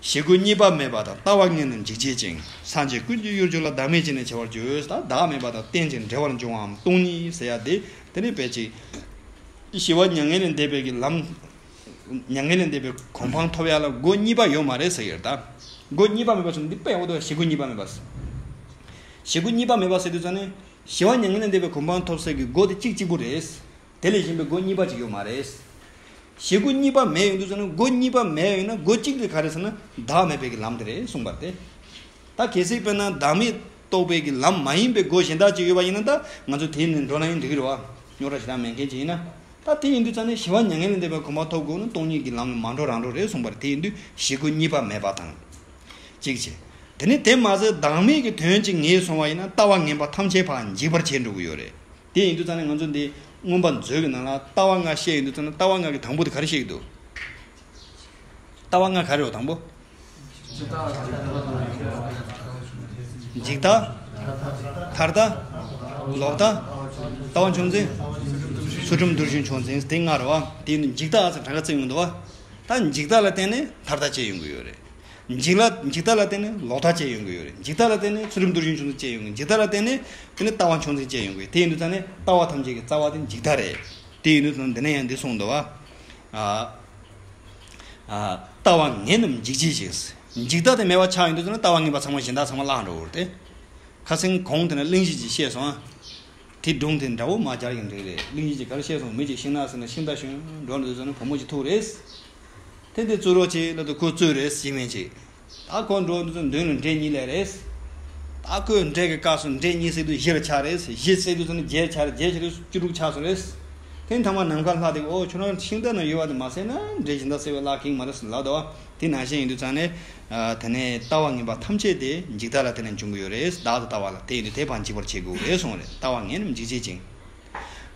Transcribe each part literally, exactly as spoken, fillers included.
ཞེ་དགུ་གཉིས་པ་མེད་པ་དང་། ལྟ་བ་ངན་རྣམས་འཇིག་བྱེད་ཅིང་། སངས་རྒྱས་ཀུན་གྱི་ཡུལ་གྱུར་ལ། བདག་མེད་ཅི་ནས་བྱ་བར་འགྱུར། ད་བདག་མེད་པ་དང་རྟེན་ཅིང་འབྲེལ་བར་འབྱུང་བའམ་སྟོང་ཉིད་ཟེར་ཡ་དེ། དེ་ནི་དཔེ་ཅིག་ཞི་བ་མྱ་ངན་ལས་འདས་པའི་གི་ལམ། མྱ་ངན་ལས་འདས་པའི་གོ་འཕང་ཐོབ་ཡ་ལ་སྒོ་གཉིས་པ་ཡོད་མ་རེད་ཟེར་གྱི་རེད་ད། སྒོ་གཉིས་པ་མེད་པ་སོང་འདི་དཔེ་འོ་དོ་ཞེ་དགུ་གཉིས་པ་མེད་པ། ཞེ་དགུ་གཉིས་པ་མེད་པ་ཟེར་དུས་ཙང་ནི། ཞི་བ་མྱ་ངན་ལས་འདས་པའི་གོ་འཕང་ཐོབ་སའི་གི་སྒོ་དེ་གཅིག་གཅིག་པུ་རེད། དེ་ལས་གཞན་པའི་སྒོ་གཉིས་པ་ཅིག་ཡོད་མ་རེད། ཞེ་དགུ་གཉིས་པ་མེད་ཡོང་དུས་ཙང་ནི་སྒོ་གཉིས་པ་མེད་ཡོང་ན་སྒོ་གཅིག་དེ་ག་རེ་ཟེར་ན་བདག་མེད་པའི་གི་ལམ་དེ་རེད་གསུངས་པ་རེད། ད་གལ་སྲིད་དཔེར་ན་བདག་མེད་རྟོགས་པའི་གི་ལམ་མ་ཡིན་པའི་སྒོ་གཞན་དག་ཅིག་ཡོད་པ་ཡིན་ན། ད་ང་ཚོ་དེ་ནས་འགྲོ་ན་ཡང་འགྲིག་གི་རེད་བ། རྙོག་དྲ་ཞེ་དྲག་མེད་མཁན་ཅིག་ཡིན་ན། ད་དེ་ཡིན་དུས་ཙང་ནི་ཞི་བ་མྱ་ངན་ལས་འདས་པའི་གོ་འཕང་ཐོབ་དགོས་ན་སྟོང་ཉིད་ཀྱི་ལམ་ལ་མ་འགྲོ་རང་འགྲོ་རེད་གསུངས་པ་རེད། དེ་ཡིན་དུས་ཞེ་དགུ་གཉིས་པ་མེད་པ་དང་། གཅིག་བྱས། དེ་ནི་དེ་མ་ཟད་བདག་མེད་ཀྱི་དོན་གཅིག་ངེས་སོང་བ་ཡིན་ན་ལྟ་བ་ངན་པ་ཐམས་ཅད་ཕར་འཇིག་པར་བྱས་འགྲོ་གི་ཡོད་རེད། དེ་ཡིན་དུས་ཙང་ནི་ང་ཚོ་འདི་མངོན་པ་མཛོད་ཀྱི་ནང་ལ་ལྟ་བ་ལྔ་བཤད་ཡོང་དུས་ཙང་ནི་ལྟ་བ་ལྔ་གི་དང་པོ་དེ་ག་རེ་བཤད་ཀྱི་འདུག་ལྟ་བ་ལྔ་ག་རེ་རེད་དང་པོ། འཇིག་ལྟ། མཐར་ལྟ། ལོག་ལྟ། ལྟ་བ་མཆོག་འཛིན། ཚུལ་ཁྲིམས་རྡོ་རྗེ་མཆོག་འཛིན་དེ་ལྔ་རེད་བ། དེ་ཡིན་དུས་འཇིག་ལྟ་ཟེར་གྲངས་ཀ་བརྩི་ཡོང་འདུག་བ། ད་འཇིག་ལྟ་ལ་བརྟེན་ནས་མཐར་ལྟ་སྐྱེ་ཡོང་གི་ཡོད་རེད། འཇིག་ལ་འཇིག་ལྟ་ལ་བརྟེན་ནས་ལོག་ལྟ་སྐྱེ་ཡོང་གི་ཡོད་རེད། འཇིག་ལྟ་ལ་བརྟེན་ནས་ཚུལ་ཁྲིམས་རྡོ་རྗེ་མཆོག་འཛིན་སྐྱེ་ཡོང་གི། འཇིག་ལྟ་ལ་བརྟེན་ནས་དེ་ནས་ལྟ་བ་མཆོག་འཛིན་སྐྱེ་ཡོང་གི། དེ་ཡིན་དུས་ཙང་ནས་ལྟ་བ་ཐམས་ཅད་ཀྱི་རྩ་བ་དེ་འཇིག་ལྟ་རེད། དེ་ཡིན་དུས་ཙང་འདི་ནས་ཡང་འདི་གསུངས་འདུག་བ། ཨ། ཨ། ལྟ་བ་ངན་རྣམས་འཇིག་བྱེད་ཅིང་། འཇིག་ལྟ་དེ་མེད་པ་ཆགས་ཡོང་དུས་ཙང་ནས་ལྟ་བ་ངན་པ་ཚང་མ་གཞན་དག་ཚང་མ་བརླག་འགྲོ་གི་རེད་དེ། ཁ་སང་གོང་དེ་ན་གླེང་གཞི་ཅིག་བཤད་སོང་ཨ། དེ་སྒྲུང་དེ་འདྲ་བོ་མ་སྦྱར་ཡང་འགྲིག་རེད། གླེང་གཞི་ཅིག་ག་རེ་བཤད་སོང་། མི་ཅིག་ཤིང་ནགས་ཟེར་ན་ཤིང་རྟ་ཞོན་འགྲོ་འདུག་ཟེར་ན་བུ་མོ་ཅིག་ཐུག་རེད། དེ་འདི་བཙུགས་རོགས་བྱེད་ལབ་དུས་ཁོས་བཙུགས་རེད་ཟེར་མིན་ཅིག་ད་ཁོ་འགྲོ་འདུག་ཟེར་མདུན་ལ་འདྲེ་གཉིས་སླེབས་རེད། ད་ཁོས་འདྲེ་གི་བཀག་སོང་། འདྲེ་གཉིས་བསད་དུས་བཞི་ལ་ཆགས་རེད། བཞི་བསད་དུས་ཟེར་ན་བརྒྱད་ཆགས་རེད། བརྒྱད་ཆགས་དུས་བཅུ་དྲུག་ཆགས་སོང་རེད། དེ་ཐ་མ་ནམ་མཁའ་ལྷ་དེ་ཨོ་ཁྱོད་རང་ཤིང་རྟ་ན་ཡོད་པ་དེ་མ་བསད་ན་འདྲེ་གཞན་དག་བསད་པའི་གླགས་ཁེངས་མ་རེད་ཟེར་ལབ་འདུག་དེ་ནང་བཞིན་ཡིན་དུས་ཙང་ནས། ཨ། དེ་ནས་ལྟ་བ་ངན་པ་ཐམས་ཅད་དེ་འཇིག་ལྟ་ལ་བརྟེན་ནས་འབྱུང་གི་ཡོད་རེད། བདག་ཏུ་ལྟ་བ་ལ་དེ་ཡིན་དུས་དེ་ཕར་འཇིག་པར་བྱེད་དགོས་རེད་གསུངས་རེད། ལྟ་བ་ངན་རྣམས་འཇིག་བྱེད་ཅིང་།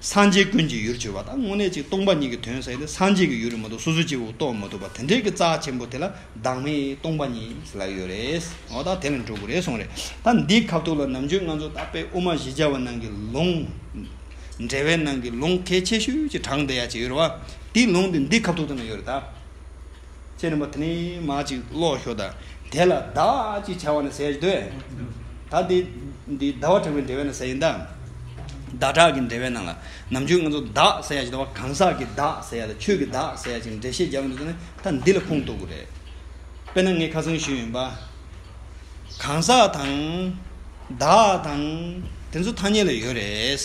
སངས་རྒྱས་ཀུན་གྱི་ཡུལ་གྱུར་པ། ད་དངོས་གནས་ཅིག་སྟོང་པ་ཉིད་ཀྱི་དོན་ཟེར་ཏེ་སངས་རྒྱས་ཀྱི་ཡུལ་རེད་མ་གཏོགས་སོ་སོ་སྐྱེ་བོ་རྟོགས་མ་ཐུབ་པ་དེ་འདྲའི་གི་རྩ་ཆེན་པོ་དེ་ལ་བདག་མེད་སྟོང་པ་ཉིད་ཟེར་ལབ་ཡོད་རེད། འོ་ད་དེ་ལ་འགྲོ་དགོས་རེད་གསུངས་རེད། ད་འདིའི་ཁ་ཐུག་ལ་ནམ་རྒྱུན་ང་ཚོ་ད་དཔེ་དབུ་མ་བཞི་བརྒྱ་པའི་ནང་གི་ལུང་། འགྲེལ་པའི་ནང་གི་ལུང་གལ་ཆེ་ཤོས་ཀྱི་དྲངས་བསྡད་ཡ་ཅིག་ཡོད་རེད་བ། དེའི་ལུང་དེ་འདི་ཁ་ཐུག་དེ་ན་ཡོད་རེད་ད། ཁྱེད་རྣམ་པ་དེ་ནས་མར་ཅིག་ཀློག་ཤོག་དང་། དེ་ལ་བདག་ཅེས་བྱ་བ་ནི་ཟེར་ཡ་ཞིག་འདུག་ད་འདི་འདི་ཟླ་བ་གྲགས་པའི་འགྲེལ་པ་ན་ཟེར་ཡིན་ད། ཟླ་གྲགས་ཀྱི་འགྲེལ་པའི་ནང་ལ་ནམ་རྒྱུན་ང་ཚོ་བདག་ཟེར་ཡ་ཞིག་འདུག་བ། གང་ཟག་གི་བདག་ཟེར་ཡ་དང་ཆོས་ཀྱི་བདག་ཟེར་ཡ་ཅིག་འགྲེལ་བཤད་རྒྱག་གི་འདུག་ཟེར་ན་ད་འདི་ལ་ཁུངས་གཏུག་དགོས་རེད། དཔེར་ན་ངས་ཁ་སང་ཞུས་ཡིན་པ། གང་ཟག་དང་། བདག་དང་། དེ་ཚོ་ཐ་སྙད་ལ་ཡོད་རེད།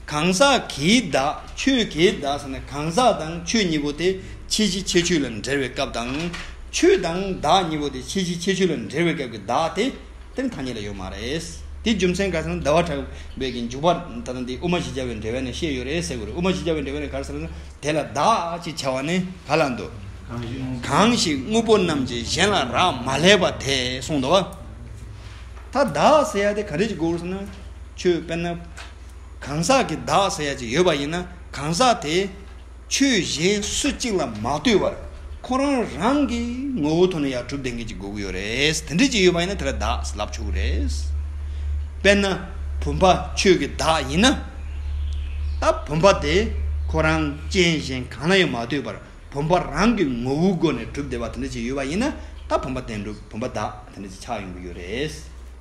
གང་ཟག་གི་བདག་ཆོས་ཀྱི་བདག་ཟེར་ན་གང་ཟག་དང་ཆོས་གཉིས་པོ་དེ་ཕྱིན་ཅི་ཕྱིན་ཆོས་ལ་འབྲེལ་བའི་སྐབས་དང་། ཆོས་དང་བདག་གཉིས་པོ་དེ་ཕྱིན་ཅི་ཕྱིན་ཆོས་ལ་འབྲེལ་བའི་སྐབས་ཀྱི་བདག་དེ་དེ་ནི་ཐ་སྙད་ལ་ཡོད་མ་རེད། དེ་རྒྱུ་མཚན་ག་ཟེར་ན་ཟླ་བ་གྲགས་པའི་གི་འཇུག་པ་ད་ལྟ་འདི་དབུ་མ་བཞི་བརྒྱ་པའི་འགྲེལ་པ་ནས་བཤད་ཡོད་རེད་ཟེར་དགོས་རེད། དབུ་མ་བཞི་བརྒྱ་པའི་འགྲེལ་པ་ནས་ག་རེ་ཟེར་ན། དེ་ལ་བདག་ཅེས་བྱ་བ་ནི་ག་ལ་འདུག་གང་ཞིག་དངོས་པོ་རྣམས་ཀྱིས་གཞན་ལ་རག་མ་ལས་པ་དེ་གསུངས་འདུག་བ། ད་བདག་ཟེར་ཡ་དེ་ག་རེ་ཅིག་དགོས་ཟེར་ན། ཁྱོད་དཔེར་ན། གང་ཟག་གི་བདག་ཟེར་ཡ་ཅིག་ཡོད་པ་ཡིན་ན་གང་ཟག་དེ། ཆོས་གཞན་སུ་གཅིག་ལ་མ་ལྟོས་པར་ཁོ་རང་རང་གི་ངོ་བོ་ཐོག་ནས་ཡར་གྲུབ་ལྡན་མཁན་ཅིག་དགོས་ཀྱི་ཡོད་རེད། དེ་འདྲ་ཅིག་ཡོད་པ་ཡིན་ན་དེ་ལ་བདག་ཟེར་ལབ་ཆོག་གི་རེད། དཔེར་ན། བུམ་པ་ཁྱོད་ཀྱི་བདག་ཡིན་ན། ད་བུམ་པ་དེ་ཁོ་རང་རྐྱེན་གཞན་གང་ལ་ཡང་མ་ལྟོས་པར་བུམ་པ་རང་གི་ངོ་བོའི་སྒོ་ནས་གྲུབ་བསྡད་པ་དེ་འདྲ་ཅིག་ཡོད་པ་ཡིན་ན་ད་བུམ་པ་བདེན་གྲུབ་བུམ་པ་བདག་དེ་འདྲ་ཅིག་ཆགས་ཡོང་གི་ཡོད་རེད།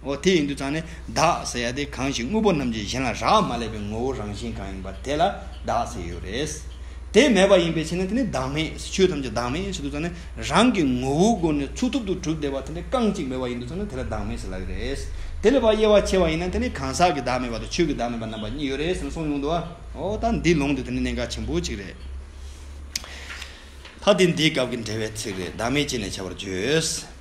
འོ་དེ་ཡིན་དུས་ཙང་ནས་བདག་ཟེར་ཡ་དེ་གང་ཞིག་དངོས་པོ་རྣམས་ཀྱིས་གཞན་ལ་རག་མ་ལས་པའི་ངོ་བོ་རང་བཞིན་གང་ཡིན་པ་དེ་ལ་བདག་ཟེར་ཡོད་རེད། དེ་མེད་པ་ཡིན་པའི་ཕྱིར་ན་དེ་ནི་བདག་མེད་ཆོས་ཐམས་ཅད་བདག་མེད་ཟེར་དུས་ཙང་ནས་རང་གི་ངོ་བོའི་སྒོ་ནས་ཚུགས་ཐུབ་ཏུ་གྲུབ་བསྡད་པ་དེ་ནི་རྐང་གཅིག་མེད་པ་ཡིན་དུས་ཙང་ནས་དེ་ལ་བདག་མེད་ཟེར་ལབ་ཀྱི་རེད། དེ་ལས་ཕར་དབྱེ་བ་ཕྱེ་བ་ཡིན་ན་དེ་ནི་གང་ཟག་གི་བདག་མེད་པ་དང་ཆོས་ཀྱི་བདག་མེད་པ་རྣམ་པ་གཉིས་ཡོད་རེད་ཟེར་ནས་གསུངས་ཡོང་འདུག་བ། འོ་ད་འདི་ལུང་དེ་དེ་ནི་གནད་འགག་ཆེན་པོ་གཅིག་རེད། ད་དེ་འདིའི་སྐབས་ཀྱི་འགྲེལ་པའི་ཚིག་རེད། བདག་མེད་ཅི་ནས་བྱ་བར་བརྗོད།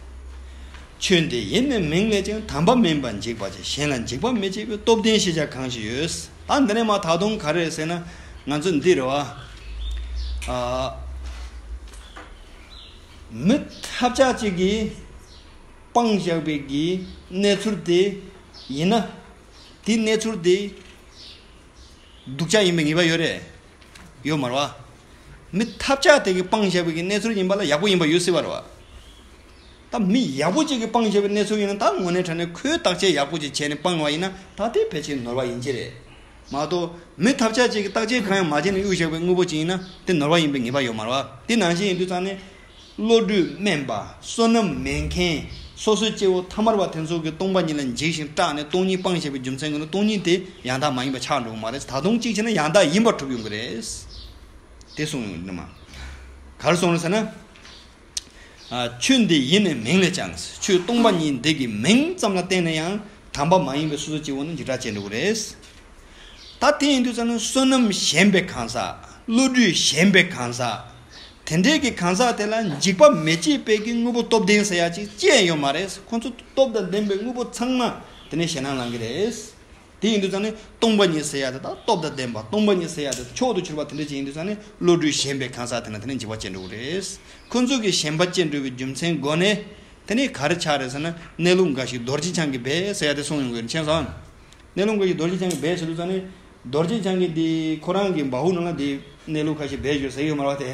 ཆོས་འདི་ཡིད་ནི་མིང་ལས་ཀྱང་། དམ་པ་མིན་པ་འཇིག་པར་བྱེད། གཞན་ལ་འཇིགས་པ་མི་བྱེད་པའི། སྟོབས་ལྡན་ཤེས་བྱ་གང་ཞིག་ཡོད། ད་འདི་ནས་མར་ད་དུང་ག་རེ་རེད་ཟེར་ན། ང་ཚོ་འདི་རེད་བ། ཨ། མི་ཐབས་ཆག་ཅིག་གིས་སྤངས་བཞག་པའི་གི་གནས་ཚུལ་དེ་ཡིན་ན། དེའི་གནས་ཚུལ་དེ་སྡུག་ཅག་ཡིན་པའི་ངེས་པ་ཡོད་རེད། ཡོད་མ་རེད་བ། མི་ཐབས་ཆག་དེ་གིས་སྤངས་བཞག་པའི་གི་གནས་ཚུལ་ཡིན་པ་ལ་ཡག་པོ་ཡིན་པ་ཡོད་སྲིད་པ་རེད་བ། ད་མི་ཡག་པོ་ཅིག་གིས་སྤངས་བཞག་པའི་གནས་ཚུལ་ཡིན་ན་ད་དངོས་གནས་དྲང་གནས་ཁོས་བརྟག་དཔྱད་ཡག་པོ་ཅིག་བྱས་ནས་སྤངས་པ་ཡིན་ན་ད་དེ་ཕལ་ཆེར་ནོར་བ་ཡིན་གྱི་རེད། མ་གཏོགས་མི་ཐབས་ཆག་ཅིག་གིས་བརྟག་དཔྱད་གང་ཡང་མ་བྱས་ནས་གཡུག་བཞག་པའི་དངོས་པོ་ཅིག་ཡིན་ན་དེ་ནོར་བ་ཡིན་པའི་ངེས་པ་ཡོད་མ་རེད་བ། དེ་ནང་བཞིན་ཡིན་དུས་ཙང་ནས། བློ་གྲོས་དམན་པ། བསོད་ནམས་མེད་མཁན། སོ་སོའི་སྐྱེ་བོ་ཐ་མལ་པ་དེ་ཚོ་གིས་སྟོང་པ་ཉིད་ལ་འཇིགས་ཤིང་སྐྲག་ནས་སྟོང་ཉིད་སྤང་བྱས་པའི་རྒྱུ་མཚན་གྱིས་ནི་སྟོང་ཉིད་དེ་ཡང་དག་མ་ཡིན་པ་ཆགས་འགྲོ་གི་མ་རེད། ད་དུང་གཅིག་བྱས་ན་ཡང་དག་ཡིན་པར་གྲུབ་ཡོང་གི་རེད། དེ་གསུངས་ཡོང་གི་འདུག་མ། ག་རེ་གསུངས་རེད་ཟེར་ན། ཨ། ཆོས་འདི་ཡིན་ནི་མིང་ལས་ཀྱང་། ཆོས་སྟོང་པ་ཉིད་འདི་གི་མིང་ཙམ་ལ་བརྟེན་ནས་ཡང་དམ་པ་མ་ཡིན་པའི་སོ་སོ་སྐྱེ་བོ་ནི་འཇིགས་སྐྲག་སྐྱེ་འགྲོ་གི་རེད། ད་དེ་ཡིན་དུས་ཙང་ནི་བསོད་ནམས་ཞན་པའི་གང་ཟག་བློ་གྲོས་ཞན་པའི་གང་ཟག་དེ་འདྲའི་གི་གང་ཟག་དེ་ལ་འཇིགས་པ་མི་བྱེད་པའི་གི་དངོས་པོ་སྟོབས་ལྡན་ཟེར་ཡ་ཅིག་ཅི་ཡང་ཡོད་མ་རེད། ཁོ་ཚོ་སྟོབས་དང་ལྡན་པའི་དངོས་པོ་ཚང་མ་དེ་ནས་ཞེད་སྣང་ལངས་གི་རེད། དེ་ཡིན་དུས་ཙང་ནི་སྟོང་པ་ཉིད་ཟེར་ཡ་དེ་དག་སྟོབས་དང་ལྡན་པ། སྟོང་པ་ཉིད་ཟེར་ཡ་དེ་མཆོག་ཏུ་གྱུར་པ་དེ་འདྲ་ཅིག་ཡིན་དུས་ཙང་ནི་བློ་གྲོས་ཞན་པའི་གང་ཟག་དེ་ན་དེ་ནི་འཇིགས་པ་སྐྱེ་འགྲོ་གི་རེད། ཁོ་ཚོ་གི་ཞན་པ་སྐྱེ་འགྲོ་བའི་རྒྱུ་མཚན་སྒོ་ནས་དེ་ནི་ག་རེ་ཆགས་རེད་ཟེར་ན། གནས་ལུགས་འགའ་ཞིག་རྡོ་རྗེ་འཆང་གིས་སྦས་ཟེར་ཡ་དེ་གསུངས་ཡོང་གི་རེད། མཁྱེན་སོང་། གནས་ལུགས་འགའ་ཞིག་རྡོ་རྗེ་འཆང་གིས་སྦས་ཟེར་དུས་ཙང་ནི། རྡོ་རྗེ་འཆང་གིས་འདི་ཁོ་རང་གི་བ་ཧུ་ནང་ལ་འདི་གནས་ལུགས་ཁ་ཤས་སྦས་ཡོད་ཟེར་ཡོད་མ་རེད་བ་དེ།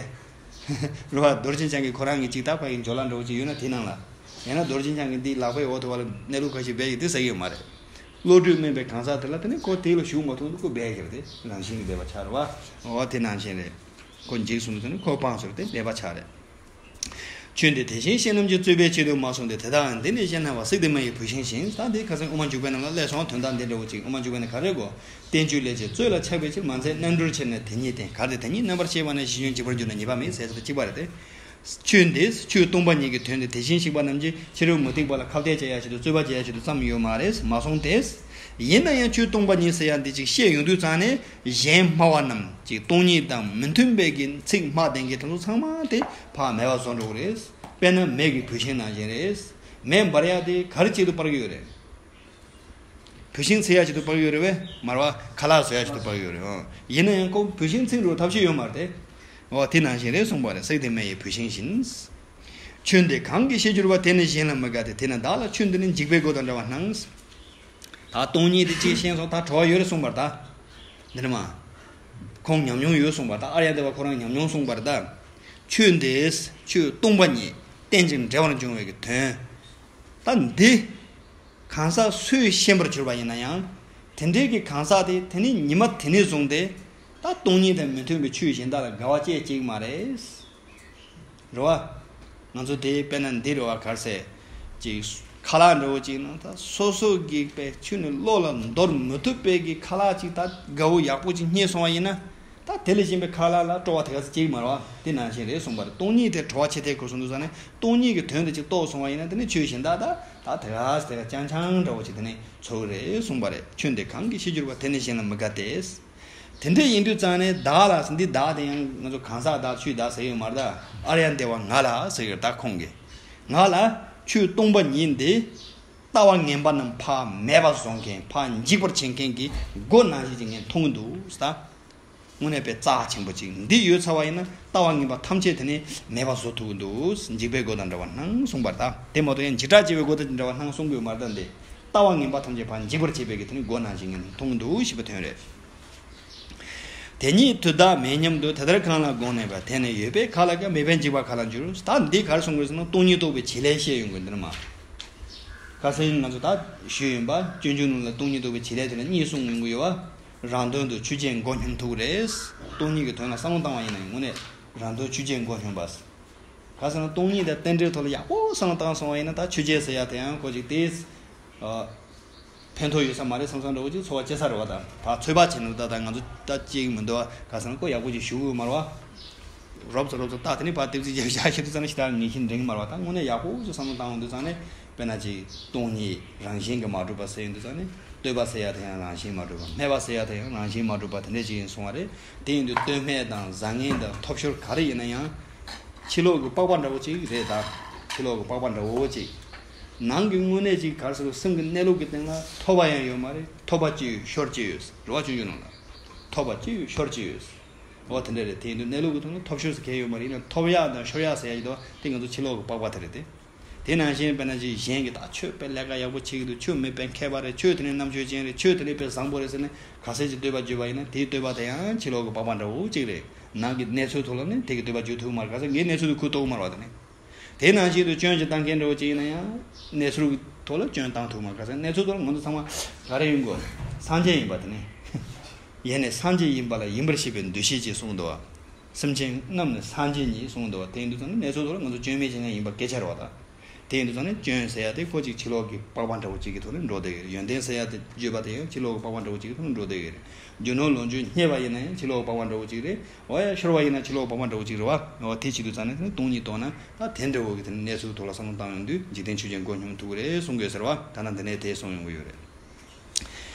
རེད་བ། རྡོ་རྗེ་འཆང་གིས་ཁོ་རང་གི་ཅིག་ད་ཕ་གི་འཇོ་ལ་འདྲ་བོ་ཅིག་ཡོད་ན་དེ་ནང་ལ། ཡང་ན་རྡོ་རྗེ་འཆང་གིས་འདི་ལག་པའི་འོག་ཏུ་བ་ལ་གནས་ལུགས་ཁ་ཤས་སྦས་ཡོད་དེ་ཟེར་གི་ཡོད་མ་རེད། བློ་གྲོས་དམན་པའི་གང་ཟག་དེ་ལ་དེ་ནི་ཁོ་དེ་ལ་ཞུགས་མ་ཐུབ་འདུག་ཁོ་སྦས་ཀྱི་རེད་དེ། རང་བཞིན་གྱིས་སྦས་པ་ཆགས་རེད་བ། འོ་དེ་ནང་བཞིན་རེད། ཁོ་འཇིགས་སོང་དུས་ནི་ཁོ་སྤངས་སོང་དེ་སྦས་པ་ཆགས་རེད། ཆོས་འདི་དེ་བཞིན་གཤེགས་རྣམས་ཀྱིས། རྩོད་པའི་ཆེད་དུ་མ་གསུངས་ཏེ། དེ་དག་འདི་ནི་གཞན་སྣང་བ། སྲེག་ཏུ་མེ་ཡི་བུད་ཤིང་བཞིན། ད་འདི་ཁ་སང་དབུ་མ་འཇུག་པའི་ནང་ལ་སླེབས་སོང་། དོན་དག་འདི་འདྲ་བོ་ཅིག་དབུ་མ་འཇུག་པའི་ནང་ག་རེ་གོ། བསྟན་བཅོས་ལས་བྱེད། རྩོད་ལ་ཆགས་པའི་ཕྱིར། མ་འཛེམས་རྣལ་འབྱོར་ཆེ་ནས་དེ་ཉིད་བསྟེན། གལ་ཏེ་དེ་ཉིད་རྣམ་པར་ཤེས་པ་ན། ཞི་གཞོན་འཇིགས་པར་འགྱུར་ན་ཉེས་པ་མེད། ཟེར་ཚུལ་གཅིག་པ་རེད་དེ། ཆོས་འདི་ཆོས་སྟོང་པ་ཉིད་ཀྱི་དོན་དེ་དེ་བཞིན་གཤེགས་པ་རྣམས་ཀྱིས་ཕྱི་རོལ་མུ་སྟེགས་པ་ལ་ཁ་གཏད་བྱ་ཡ་ཆེད་དུ་རྩོད་པ་བྱེད་ཡ་ཆེད་དུ་བརྩམས་ཡོད་མ་རེད་མ་གསུངས་ཏེ། ཡིན་ན་ཡང་ཆོས་སྟོང་པ་ཉིད་ཟེར་ཡ་འདི་ཅིག་བཤད་ཡོང་དུས་ཙང་ནས། གཞན་སྨྲ་བ་རྣམས་ཀྱིས་སྟོང་ཉིད་དང་མི་མཐུན་པའི་གི་ཚིག་སྨྲ་བསྡད་མཁན་དེ་ཚོ་ཚང་མ་དེ་ཕར་མེད་པ་བཟོ་འགྲོ་གི་རེད། དཔེར་ན་མེ་གི་བུད་ཤིང་ནང་བཞིན་རེད། མེ་འབར་ཡ་དེ་ག་རེ་ཆེད་དུ་སྤར་གི་ཡོད་རེད། བུད་ཤིང་འཚིག་ཡ་ཆེད་དུ་སྤར་གི་ཡོད་རེད་བས། མར་བ་ཁ་ལག་བཟོ་ཡ་ཆེད་དུ་སྤར་གི་ཡོད་རེད། ཨང་། ཡིན་ན་ཡང་ཁོ་བུད་ཤིང་འཚིག་འགྲོ་ཐབས་ཤེས་ཡོད་མ་རེད་དེ། འོ་དེ་ནང་བཞིན་རེད་གསུངས་པ་རེད། སྲེག་ཏུ་མེ་ཡི་བུད་ཤིང་བཞིན། ཆོས་འདི་གང་གིས་ཤེས་གྱུར་པ། དེ་ནི་གཞན་ལ་མི་དགའ་སྟེ། དེས་ན་བདག་ལ་ཆོས་འདི་ནི། འཇིགས་པའི་སྒོ་དང་འདྲ་བར་སྣང་། ད་སྟོང་ཉིད་དེ་གཅིག་ཤེས་སོང་། ད་གྲོལ་བ་ཡོད་རེད་གསུངས་པར་ད། འདི་ནི་མ། ཁོང་ཉམས་མྱོང་ཡོད་གསུངས་པར་ད། ཨཱརྱ་དེ་བ་ཁོ་རང་ཉམས་མྱོང་གསུངས་པར་ད། ཆོས་འདི་ཆོས་སྟོང་པ་ཉིད་རྟེན་ཅིང་འབྲེལ་བར་འབྱུང་བའི་གི་དོན། ད་འདི་གང་ཟག་སུས་ཤེས་པར་གྱུར་པ་ཡིན་ན་ཡང་། དེ་འདྲའི་གི་གང་ཟག་དེ་དེ་ནི་ཉི་མ་དེ་ནས་བཟུང་སྟེ། ད་སྟོང་ཉིད་དང་མི་མཐུན་པའི་ཆོས་གཞན་དག་ལ་དགའ་བ་སྐྱེ་གཅིག་མ་རེད། རེད་བ། ང་ཚོ་དེ་དཔེར་ན་འདི་རེད་བ། གར་སེ་ཅིག་ཁ་ལག་འདྲ་བོ་ཅིག་ནང་ད་སོ་སོ་གི་པའི་ཆུ་ནི་བློ་ལ་འདོར་མི་ཐུབ་པའི་གི་ཁ་ལག་ཅིག་ད་དགའ་བོ་ཡག་པོ་ཅིག་རྙེད་སོང་བ་ཡིན་ན། ད་དེ་ལས་གཞན་པའི་ཁ་ལག་ལ་སྤྲོ་བ་དེ་ག་ཚོད་སྐྱེ་གི་མ་རེད་བ། དེ་ནང་བཞིན་རེད་གསུངས་པ་རེད། སྟོང་ཉིད་དེ་གྲོལ་བ་ཆེ་ཐལ་གོ་སོང་དུས་ཙང་ནས་སྟོང་ཉིད་ཀྱི་དོན་དེ་ཅིག་རྟོགས་སོང་བ་ཡིན་ན། དེ་ནི་ཆོས་གཞན་དག་ད་ད་དེ་ག་ཚོད་དེ་ག་རྐྱང་རྐྱང་འདྲ་བོ་ཅིག་དེ་ནི་ཚོར་གི་རེད་གསུངས་པ་རེད། ཆོས་འདི་གང་གིས་ཤེས་གྱུར་པ། དེ་ནི་གཞན་ལ་མི་དགའ་སྟེ། དེ་འདྲ་ཡིན་དུས་ཙང་ནས་བདག་ལ། འདི་བདག་དེ་ཡང་ང་ཚོ་གང་ཟག་བདག་ཆོས་བདག་ཟེར་ཡོད་མ་རེད་ད། ཨཱརྱ་དེ་བ་ང་ལ་ཟེར་གི་རེད་ད་ཁོང་གིས། ང་ལ་ཆོས་སྟོང་པ་ཉིད་འདི་ལྟ་བ་ངན་པ་རྣམས་ཕར་མེད་པར་བཟོ་མཁན། ཕར་འཇིག་པར་བྱེད་མཁན་གྱི་སྒོ་ནང་བཞིན་ཅིག་ངས་མཐོང་གི་འདུག་ཟེར་ད། དངོས་གནས་དཔེ་རྩ་ཆེན་པོ་ཅིག་འདི་ཡོད་ཚར་བ་ཡིན་ན་ལྟ་བ་ངན་པ་ཐམས་ཅད་དེ་ནས་མེད་པར་བཟོ་ཐུབ་ཀྱི་འདུག་འཇིགས་པའི་སྒོ་དང་འདྲ་བར་སྣང་གསུངས་པ་རེད་ད། དེ་མ་གཏོགས་ཡང་འཇིགས་སྐྲག་སྐྱེ་བའི་སྒོ་དང་འདྲ་བར་སྣང་གསུང་གི་ཡོད་མ་རེད་ད། འདི་ལྟ་བ་ངན་པ་ཐམས་ཅད་ཕར་འཇིག་པར་བྱེད་པའི་གི་དེ་ནི་སྒོ་ནང་བཞིན་ངས་མཐོང་གི་འདུག་ཞེས་པའི་དོན་རེད། དེ་ཉིད་དུ་བདག་མེད་སྙམ་དུ། དེ་ལྟར་གང་ལ་དགོངས་ནས་པ། དེ་ནི་ཡོད་པས་ག་ལ་དགའ། མེད་པས་འཇིགས་པ་ག་ལ་འགྱུར། ད་འདི་ག་རེ་གསུང་དགོས་ཟེར་ན་སྟོང་ཉིད་རྟོགས་པའི་བྱེད་ལས་བཤད་ཡོང་གི་འདི་ནི་མ། ཁ་སང་ང་ཚོ་ད་ཞུས་ཡིན་པ། སྤྱོད་འཇུག་ནང་ལ་སྟོང་ཉིད་རྟོགས་པའི་བྱེད་ལས་དེ་ལ་གཉིས་གསུངས་ཡོང་གི་ཡོད་པ། རང་དོན་དུ་ཆོས་ཅན་མགོ་སྙོམས་ཐུབ་ཀྱི་རེད། སྟོང་ཉིད་ཀྱི་དོན་ལ་བསམ་བློ་བཏང་བ་ཡིན་ན་དངོས་གནས་རང་དོན་ཆོས་ཅན་མགོ་སྙོམས་པ། ག་ཟེར་ན་སྟོང་ཉིད་དང་རྟེན་འབྲེལ་ཐོག་ལ་ཡག་པོ་བསམ་བློ་བཏང་སོང་བ་ཡིན་ན། ད་ཆོས་ཅན་ཟེར་ཡ་དེ་ཡང་ཁོ་ཅིག་དེས་ཕན་ཐོགས་ཡོད་ས་མ་རེད་བསམ་བསམ་འདྲ་བོ་ཅིག་ཚོར་བ་སྐྱེ་ས་རེད་བ། ད་ད་ཚོད་དཔག་བྱས་ན་ད་ད་ང་ཚོ་ད་ཅིག་མི་འདུག་བ། ག་ཟེར་ན་ཁོ་ཡག་པོ་ཅིག་ཞུ་གི་ཡོད་མ་རེད་བ། རོབ་ཙམ་རོབ་ཙམ་ད་དེ་ནས་ཕར་ལྟེབ་རྩིས་རྒྱབ་བཞག་ཤེས་དུས་ཙང་ནས་ཞེ་དྲག་ངེས་ཤེས་འདྲེན་གི་མ་རེད་བ། ད་དངོས་གནས་ཡག་པོ་ཅིག་བསམ་བློ་བཏང་ཡོང་དུས་ཙང་ནས། དཔེར་ན་ཅིག་སྟོང་ཉིད་རང་བཞིན་གྱིས་མ་གྲུབ་པ་ཟེར་ཡོང་དུས་ཙང་ནས། ལྟོས་པ་ཟེར་ཡ་དེ་ཡང་རང་བཞིན་མ་གྲུབ་པ། སྨྲས་པ་ཟེར་ཡ་དེ་ཡང་རང་བཞིན་མ་གྲུབ་པ་དེ་འདྲ་ཅིག་ཡིན་གསུང་བ་རེད། དེ་ཡིན་དུས་ལྟོས་སྨྲས་དང་བཟང་ངན་དང་ཐོབ་ཤོར་ག་རེ་ཡིན་ན་ཡང་། ཕྱི་ལོགས་ཀྱི་པགས་པ་འདྲ་བོ་ཅིག་རེད་ད། ཕྱི་ལོགས་ཀྱི་པགས་པ་འདྲ་བོ་ཅིག་ནང་གི་དངོས་གནས་ཅིག་ག་རེ་ཟེར་དགོས། སེམས་ཀྱི་གནས་ལུགས་ཀྱི་སྟེང་ལ་ཐོབ་པ་ཡང་ཡོད་མ་རེད། ཐོབ་པ་ཅི་ཡོད་ཤོར་ཅི་ཡོད་རེད་བ། ཆུང་ཆུང་ནང་ལ་ཐོབ་པ་ཅི་ཡོད་ཤོར་ཅི་ཡོད། འོ་དེ་འདྲ་རེད། དེ་ཡིན་དུས་གནས་ལུགས་ཀྱི་ཐོག་ནས་ཐོབ་ཤོར་ཟེར་མཁན་ཡོད་མ་རེད། ཡིན་ན་ཐོབ་ཡག་དང་ཤོར་ཡག་ཟེར་ཡག་ཡིན་དུས་དེ་ང་ཚོ་ཕྱི་ལོགས་ཀྱི་པགས་པ་དེ་རེད་དེ། དེ་ནང་བཞིན་དཔེར་ན་ཅིག་གཞན་གྱིས་ད་ཁྱོད་དཔེ་ལས་ཀ་ཡག་པོ་བྱེད་ཀྱི་འདུག་ཁྱོད་མི་དཔེ་མཁས་པ་རེད། ཁྱོད་དེ་ནས་རྣམ་དཔྱོད་ཅན་རེད། ཁྱོད་དེ་ནས་དཔེ་བཟང་པོ་རེད་ཟེར་ནས་ག་ཚད་ཅིག་བསྟོད་པ་བརྗོད་པ་ཡིན་ན། དེའི་བསྟོད་པ་དེ་ཡང་ཕྱི་ལོགས་ཀྱི་པགས་པ་འདྲ་བོ་གཅིག་རེད། ནང་གི་གནས་ཚུལ་ཐོག་ལ་ནི་དེ་གི་བསྟོད་པ་བརྗོད་ཐུབ་མ་རེད། ག་ཚད་ངའི་གནས་ཚུལ་དེ་ཁུར་གཏོང་གི་མ་རེད་བ། དེ་ནས་དེ་ནང་བཞིན་དུ་སྐྱོན་ཅིག་བཏང་མཁན་འདྲ་བོ་ཅིག་ཡིན་ན་ཡང་གནས་ཚུལ་གྱི་ཐོག་ལ་སྐྱོན་བཏང་ཐུབ་མ་རེད། ག་ཚད་གནས་ཚུལ་ཐོག་ལ་ང་ཚོ་ཚང་མ་ག་རེ་ཡིན་དགོས། སངས་རྒྱས་ཡིན་པ་དེ་ནི། ཡེ་ནས་སངས་རྒྱས་ཡིན་པ་ལ་ཡིན་པར་ཤེས་པའི་འདུ་ཤེས་ཅེས་གསུངས་འདུག་བ། སེམས་ཅན་རྣམས་ནི་སངས་རྒྱས་ཉིད་གསུངས་འདུག་བ། དེ་ཡིན་དུས་ཙང་ནི་གནས་ཚུལ་ཐོག་ལ་ང་ཚོ་སྐྱོན་མེད་ཅན་ཡང་ཡིན་པ་སྐད་ཆ་རེད་བ་ད། དེ་ཡིན་དུས་ཙང་ནི་སྐྱོན་ཟེར་ཡ་དེ་ཁོ་ཅིག་ཕྱི་ལོགས་ཀྱི་པགས་པ་འདྲ་བོ་ཅིག་གི་ཐོག་ནས་འགྲོ་བསྡད་ཡོད་རེད། ཡོན་ཏན་ཟེར་ཡ་དེ་བརྗོད་པ་དེ་ཡང་ཕྱི་ལོགས་ཀྱི་པགས་པ་འདྲ་བོ་ཅིག་གི་ཐོག་ནས་འགྲོ་བསྡད་ཡོད་རེད། རྒྱུ་ནོར་ལོངས་སྤྱོད་རྙེད་པ་ཡིན་ན་ཡང་ཕྱི་ལོགས་ཀྱི་པགས་པ་འདྲ་བོ་ཅིག་རེད། འོ་ཡ་ཤོར་བ་ཡིན་ན་ཕྱི་ལོགས་ཀྱི་པགས་པ་འདྲ་བོ་ཅིག་རེད་བ། འོ་དེ་བྱེད་དུས་ཙང་ནི་དེ་ནི་སྟོང་ཉིད་རྟོགས་ན་ད་དེ་འདྲ་བོ་གི་དེ་ནི་གནས་ཚུལ་ཐོག་ལ་བསམ་བློ་བཏང་ཡོང་དུས་འཇིག་རྟེན་ཆོས་ཅན་མགོ་སྙོམས་ཐུབ་ཀྱི་རེད་གསུང་དགོས་ཟེར་བ། ད་ནང་དེ་ནས་དེ་གསུང་ཡོང་གི་ཡོད་རེད།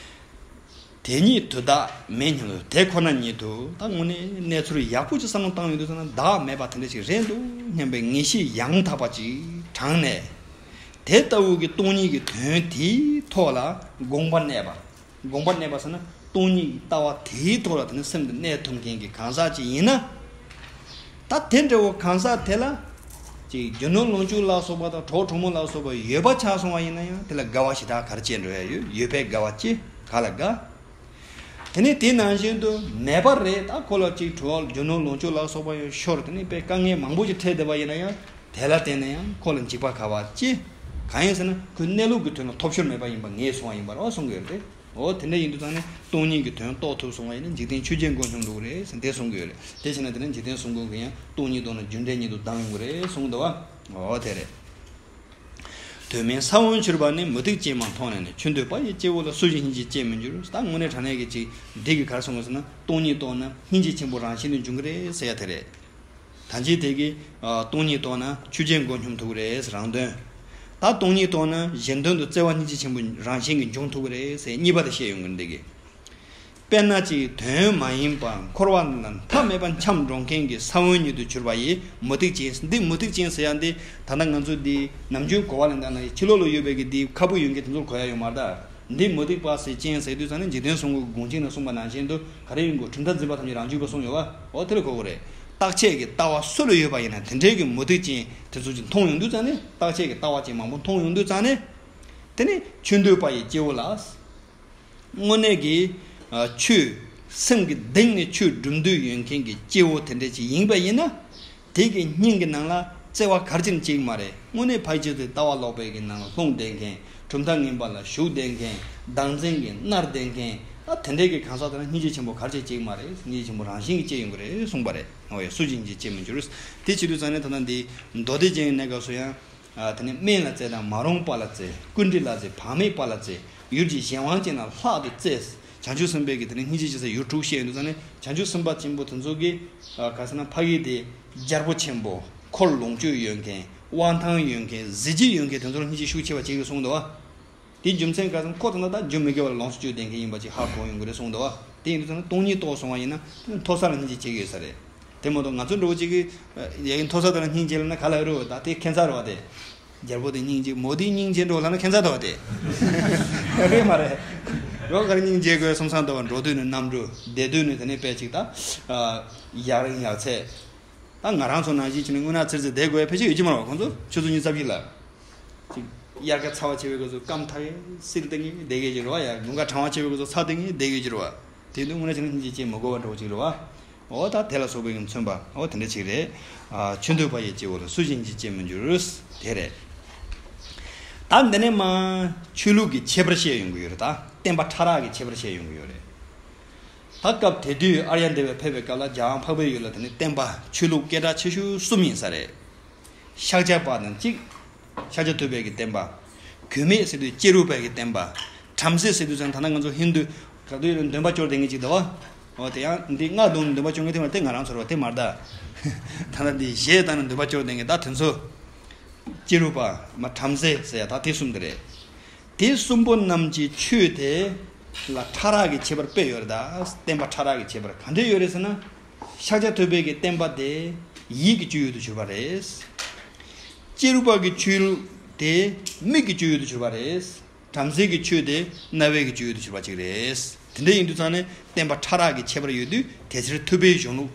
དེ་ཉིད་དུ་བདག་མེད་སྙམ་དུ། དེ་ཁོ་ན་ཉིད་དུ་ད་དངོས་གནས་གནས་ཚུལ་ཡག་པོ་ཅིག་བསམ་བློ་བཏང་ཡོང་དུས་ཙམ་ན་བདག་མེད་པ་དེ་འདྲ་ཞིག་རེད་འདུག་སྙམ་པའི་ངེས་ཤེས་ཡང་དག་པ་ཅིག་དྲངས་ནས། དེ་ལྟ་བུ་གི་སྟོང་ཉིད་ཀྱི་དོན་དེའི་ཐོག་ལ་དགོངས་པ་གནས་པ། དགོངས་པ་གནས་པ་ཟེར་ན་སྟོང་ཉིད་ཀྱི་ལྟ་བ་དེའི་ཐོག་ལ་དེ་ནི་སེམས་དེ་གནས་ཐུབ་མཁན་གྱི་གང་ཟག་ཅིག་ཡིན་ན། ད་དེ་འདྲ་བོ་གང་ཟག་དེ་ལ། ཅིག་རྒྱུ་ནོར་ལོངས་སྤྱོད་ལ་སོགས་པ་དང་གྲོགས་གྲོགས་མོ་ལ་སོགས་པ་ཡོད་པ་ཆགས་སོང་བ་ཡིན་ན་ཡང་དེ་ལ་དགའ་བ་ཞེ་དྲག་ག་རེ་སྐྱེ་འགྲོ་ཡ་ཡོད། ཡོད་པས་དགའ་བ་སྐྱེ། ག་ལ་དགའ། དེ་ནས་དེ་ནང་བཞིན་དུ་མེད་པ་རེད། ད་ཁོ་ལ་ཅིག་གྲོགས་རྒྱུ་ནོར་ལོངས་སྤྱོད་ལ་སོགས་པ་ཡང་ཤོར། དེ་ནས་དཔེ་དཀའ་ངལ་མང་པོ་ཞིག་འཕྲད་བསྡད་པ་ཡིན་ན་ཡང་དེ་ལ་བརྟེན་ནས་ཡང་ཁོ་ལ་འཇིགས་པ་དགའ་བ་སྐྱེ། གང་ཡིན་ཟེར་ན་ཁོའི་གནས་ལུགས་ཀྱི་དོན་ལ་ཐོབ་ཤོར་མེད་པ་ཡིན་པ་ངེས་སོང་བ་ཡིན་པ་རེད་བ་གསུང་གི་ཡོད་རེད། འོ་དེ་འདྲ་ཡིན་དུས་ཙང་ནས་སྟོང་ཉིད་ཀྱི་དོན་རྟོགས་ཐུབ་སོང་བ་ཡིན་ན་འཇིག་རྟེན་ཆོས་ཅན་མགོ་སྙོམས་འགྲོ་གི་རེད་ཟེར་འདི་གསུང་གི་ཡོད་རེད། དེ་བྱས་ན་དེ་ནི་འཇིག་རྟེན་གསུམ་མགོན་གྱི་ཡང་སྟོང་ཉིད་རྟོགས་ན་རྒྱུ་འབྲས་ཉིད་དུ་ལྡང་ཡོང་གི་རེད་གསུངས་འདུག་བ། འོ་དེ་རེད། དོན་མིན་ས་བོན་འཕྱུར་པ་ནི། མུ་སྟེགས་ཅན་མ་མཐོང་ནས་ནི། ཆོས་འདོད་པ་ཡི་སྐྱེ་བོ་ལ། སུ་ཞིག་སྙིང་རྗེ་སྐྱེ་མི་འགྱུར། ད་དངོས་གནས་དྲང་གནས་ཀྱི་ཅིག་འདི་གི་ག་རེ་གསུངས་པ་ཟེར་ན་སྟོང་ཉིད་རྟོགས་ན་སྙིང་རྗེ་ཆེན་པོ་རང་བཞིན་དུ་འབྱུང་གི་རེད་ཟེར་ཡ་དེ་རེད། ད་ཅི་དེ་གི་ཨ་སྟོང་ཉིད་རྟོགས་ན་ཆོས་ཅན་མགོ་སྙོམས་ཐུབ་ཀྱི་རེད་ཟེར་རང་དོན། ད་སྟོང་ཉིད་རྟོགས་ན་གཞན་དོན་དུ་བརྩེ་བ་སྙིང་རྗེ་ཆེན་པོ་རང་བཞིན་གྱིས་འབྱུང་ཐུབ་ཀྱི་རེད་ཟེར་གཉིས་པ་དེ་བཤད་ཡོང་གི་འདི་གི། དཔེར་ན་ཅིག་དོན་མ་ཡིན་པ་འཁོར་བ་ན་མཐའ་མེད་པ་འཁྱམས་འགྲོ་མཁན་གྱི་ས་བོན་ཉིད་དུ་གྱུར་པ་ཡི་མུ་སྟེགས་ཅན། འདི་མུ་སྟེགས་ཅན་ཟེར་ཡ་འདི་ད་ལྟ་ང་ཚོ་འདི་ནམ་རྒྱུན་གོ་བ་ལེན་སྟངས་ན་ཕྱི་ལོགས་ལ་ཡོད་པའི་གི་འདི་ཁ་སྦུག་ཡོད་མཁན་དེ་ཚོར་གོ་ཡ་ཡོད་མ་རེད་ད། འདི་མུ་སྟེགས་པ་ཟེར་ཅན་ཟེར་དུས་ཙང་ནས་འཇིག་རྟེན་གསུམ་མགོན་དགོངས་གཅིག་ན་གསུངས་པ་ནང་བཞིན་དུ་ག་རེ་ཡིན་དགོས། གྲུབ་མཐའ་འཛིན་པ་ཐམས་ཅད་རང་རྒྱུད་པ་གསུངས་ཡོད་བ། འོ་དེ་ལ་གོ་དགོས་རེད། རྟག་ཆད་ཀྱི་ལྟ་བ་སུ་ལ་ཡོད་པ་ཡིན་ན་དེ་འདྲའི་གི་མུ་སྟེགས་ཅན་དེ་ཚོ་ཅིག་མཐོང་ཡོང་དུས་ཙང་ནས་རྟག་ཆད་ཀྱི་ལྟ་བ་ཅིག་མང་པོ་མཐོང་ཡོང་དུས་ཙང་ནས། དེ་ནི་ཆོས་འདོད་པ་ཡི་སྐྱེ་བོ་ལ། དངོས་གནས་ཀྱི་ཨ་ཆོས་སེམས་ཀྱི་གཏིང་ནས་ཆོས་སྒྲུབ་འདོད་ཡོད་མཁན་གྱི་སྐྱེ་བོ་དེ་འདྲ་ཅིག་ཡིན་པ་ཡིན་ན། དེ་གི་སྙིང་གི་ནང་ལ་བརྩེ་བ་ག་རེ་བྱས་ནས་སྐྱེ་གི་མ་རེད། དངོས་གནས་ཕལ་ཆེར་དུ་ལྟ་བ་ལོག་པའི་གི་ནང་ལ་ལྷུང་བསྡད་མཁན། གྲུབ་མཐའ་ངན་པ་ལ་ཞུགས་བསྡད་མཁན། བདག་འཛིན་གྱིས་མནར་བསྡད་མཁན། ཨ་དེ་འདྲའི་གི་གང་ཟག་དེ་ལ་སྙིང་རྗེ་ཆེན་པོ་ག་རེ་བྱས་སྐྱེ་གི་མ་རེད། སྙིང་རྗེ་ཆེན་པོ་རང་བཞིན་གྱིས་སྐྱེ་ཡོང་གི་རེད་གསུངས་པ་རེད། འོ་ཡ་སུ་ཞིག་སྙིང་རྗེ་སྐྱེ་མི་འགྱུར། དེ་བྱེད་དུས་ཙང་ནས་ད་ལྟ་འདི་མདོ་སྡེ་རྒྱན་གྱི་གནས་སྐབས་སུ་ཡང་། ཨ་དེ་ནས་སྨན་ལ་བཙལ་དང་མ་རུངས་པ་ལ་བཙལ། ཀུན་དཀྲིས་ལ་བཙལ་བག་མེད་པ་ལ་བཙལ། ཡུལ་གྱི་གཞན་དབང་ཅན་ལ་ལྷག་ཏུ་བཙལ། བྱང་ཆུབ་སེམས་དཔའི་གི་དེ་ནས་སྙིང་རྗེ་ཅན་ཟེར་ཡུལ་དྲུག་བཤད་ཡོང་དུས་ཙང་ནས་བྱང་ཆུབ་སེམས་དཔའ་ཆེན་པོ་དེ་ཚོ་གི་ཨ་ག་ཟེར་ན་ཕ་གི་དེ་རྒྱལ་པོ་ཆེན་པོ་འཁོར་ལོངས་སྤྱོད་ཡོད་མཁན་དབང་ཐང་ཡོད་མཁན་གཟི་བརྗིད་ཡོད་མཁན་དེ་ཚོ་ལ་སྙིང་རྗེ་ཤུགས་ཆེ་བ་བྱེད་ཀྱི་གསུངས་འདུག་བ། དེའི་རྒྱུ་མཚན་ག་ཟེར་ན་ཁོ་ཚོ་ན་ད་རྒྱུ་མི་དགེ་བ་ལ་ལོངས་སུ་སྤྱོད་བསྡད་མཁན་ཡིན་པ་ཅིག་ཧ་གོ་ཡོང་གི་རེད་གསུངས་འདུག་བ། དེ་ཡིན་དུས་ཙང་ན་སྟོང་ཉིད་རྟོགས་སོང་བ་ཡིན་ན་མཐོ་ས་ལ་སྙིང་རྗེ་སྐྱེ་གི་ཡོད་ས་རེད། དེ་མ་གཏོགས་ང་ཚོ་འདྲ་བོ་ཅིག་གིས་ཡ་ཡིན་མཐོ་ས་དེ་ལ་སྙིང་རྗེ་ལབ་ན་ག་ལ་རུ་ད་དེ་ཁྱད་མཚར་རེད་བ་དེ། རྒྱལ་པོ་དེ་སྙིང་རྗེ་མོ་དེ་སྙིང་རྗེ་འགྲོ་ལབ་ན་ཁྱད་མཚར་འདུག་བ་དེ། རེད་མ་རེད། རོགས་ག་རེ་སྙིང་རྗེ་དགོས་བསམ་བསམ་འདུག་བ། འགྲོ་དུས་ནི་གནམ་གྲུ་བསྡད་དུས་ནི་དེ་ནས་དཔེ་ཅིག་ད་ཡག་རིང་ཡག་ཚད། ད་ང་རང་ཚོ་ནང་བཞིན་བྱས་ནས་དངོས་གནས་ཚེར་ཚེར་བསྡད་དགོས་ཡ་ཕལ་ཆེར་ཡོད་ཀྱི་མ་རེད་བ། ཁོང་ཚོ་ཆུ་ཚོད་ཉི་ཤུ་རྩ་བཞི་ལ་ཅིག་དབྱར་ཁ་ཚ་བ་ཆེ་བའི་སྐབས་སུ་སྐམ་ཐག་ཡ་བསིལ་ཏེ་ངེས་བསྡད་ཀྱི་ཡོད་ཀྱི་རེད་བ། ཡ་དགུན་ཁ་གྲང་བ་ཆེ་བའི་སྐབས་སུ་ཚ་ཏེ་ངེས་བསྡད་ཀྱི་ཡོད་ཀྱི་རེད་བ། དེ་དུས་དངོས་གནས་བྱས་ན་སྙིང་རྗེ་སྐྱེ་མི་དགོས་པ་འདྲ་བོ་ཅིག་རེད་བ། འོ་ད་དེ་ལ་སོགས་པའི་མཚོན་པ་འོ་དེ་འདྲ་ཅིག་རེད། ཨ་ཆོས་འདོད་པ་ཡི་སྐྱེ་བོ་ལ་སུ་ཞིག་སྙིང་རྗེ་སྐྱེ་མི་འགྱུར། དེ་རེད། ད་འདི་ནས་མ་ཆོས་ལུགས་ཀྱི་ཁྱད་པར་བཤད་ཡོང་གི་ཡོད་རེད། ད་བསྟན་པ་ཕྲ་རགས་ཀྱི་ཁྱད་པར་བཤད་ཡོང་གི་ཡོད་རེད། ད་སྐབས་དེ་དུས་ཨཱརྱ་དེ་བས་ཕེབས་པའི་སྐབས་ལ་རྒྱལ་དབང་འཕགས་པའི་ཡུལ་ལ་དེ་ནི་བསྟན་པ་ཆོས་ལུགས་སྐད་གྲགས་ཆེ་ཤོས་གསུམ་ཡིན་ས་རེད། ཤཱཀྱ་པ་དང་གཅིག་ཤཱཀྱ་ཐུབ་པའི་གི་བསྟན་པ། གུས་མེད་ཟེར་དུས་ཅེ་རུ་པའི་གི་བསྟན་པ། བྲམ་ཟེ་ཟེར་དུས་ཙང་ད་ལྟ་ང་ཚོ་ཧིན་དུ་ག་དུས་ཡོད་འདོན་པ་སྐྱོར་བསྡད་མཁན་ཅིག་འདུག་བ། འོ་དེ་ཡང་འདི་སྔགས་གདོང་ནས་འདོན་པ་སྐྱོར་མཁན་དེ་མ་དེ་ང་རང་ཚོ་རེད་བ། དེ་མ་རེད་ད། ད་ལྟ་འདི་གཞས་བཏང་ནས་འདོན་པ་སྐྱོར་བསྡད་མཁན་ད་དེ་ཚོ། ཅེ་རུ་པ་མ་བྲམ་ཟེ་ཟེར་ཡ་ད་དེ་གསུམ་དེ་རེད། དེ་གསུམ་པོ་རྣམས་ཀྱི་ཆོས་དེ་ལ་ཕྲ་རགས་ཀྱི་ཁྱད་པར་དཔེ་ཡོད་རེད་ད། བསྟན་པ་ཕྲ་རགས་ཀྱི་ཁྱད་པར་ག་འདྲ་ཡོད་རེད་ཟེར་ན། ཤཱཀྱ་ཐུབ་པའི་གི་བསྟན་པ་དེ་ཡིད་ཀྱི་སྤྱོད་ཡུལ་དུ་གྱུར་པ་རེད། ཅེ་རུ་པ་གི་ཆོས་དེ་མིག་གི་སྤྱོད་ཡུལ་དུ་གྱུར་པ་རེད། བྲམ་ཟེ་གི་ཆོས་དེ་རྣ་བའི་གི་སྤྱོད་ཡུལ་དུ་གྱུར་པ་ཅིག་རེད། དེ་འདྲ་ཡིན་དུས་ཙང་ནས་བསྟན་པ་ཕྲ་རགས་ཀྱི་ཁྱད་པར་ཡོད་དུས་དེ་ཕྱིར་ཐུབ་པའི་གཞུང་ལུགས་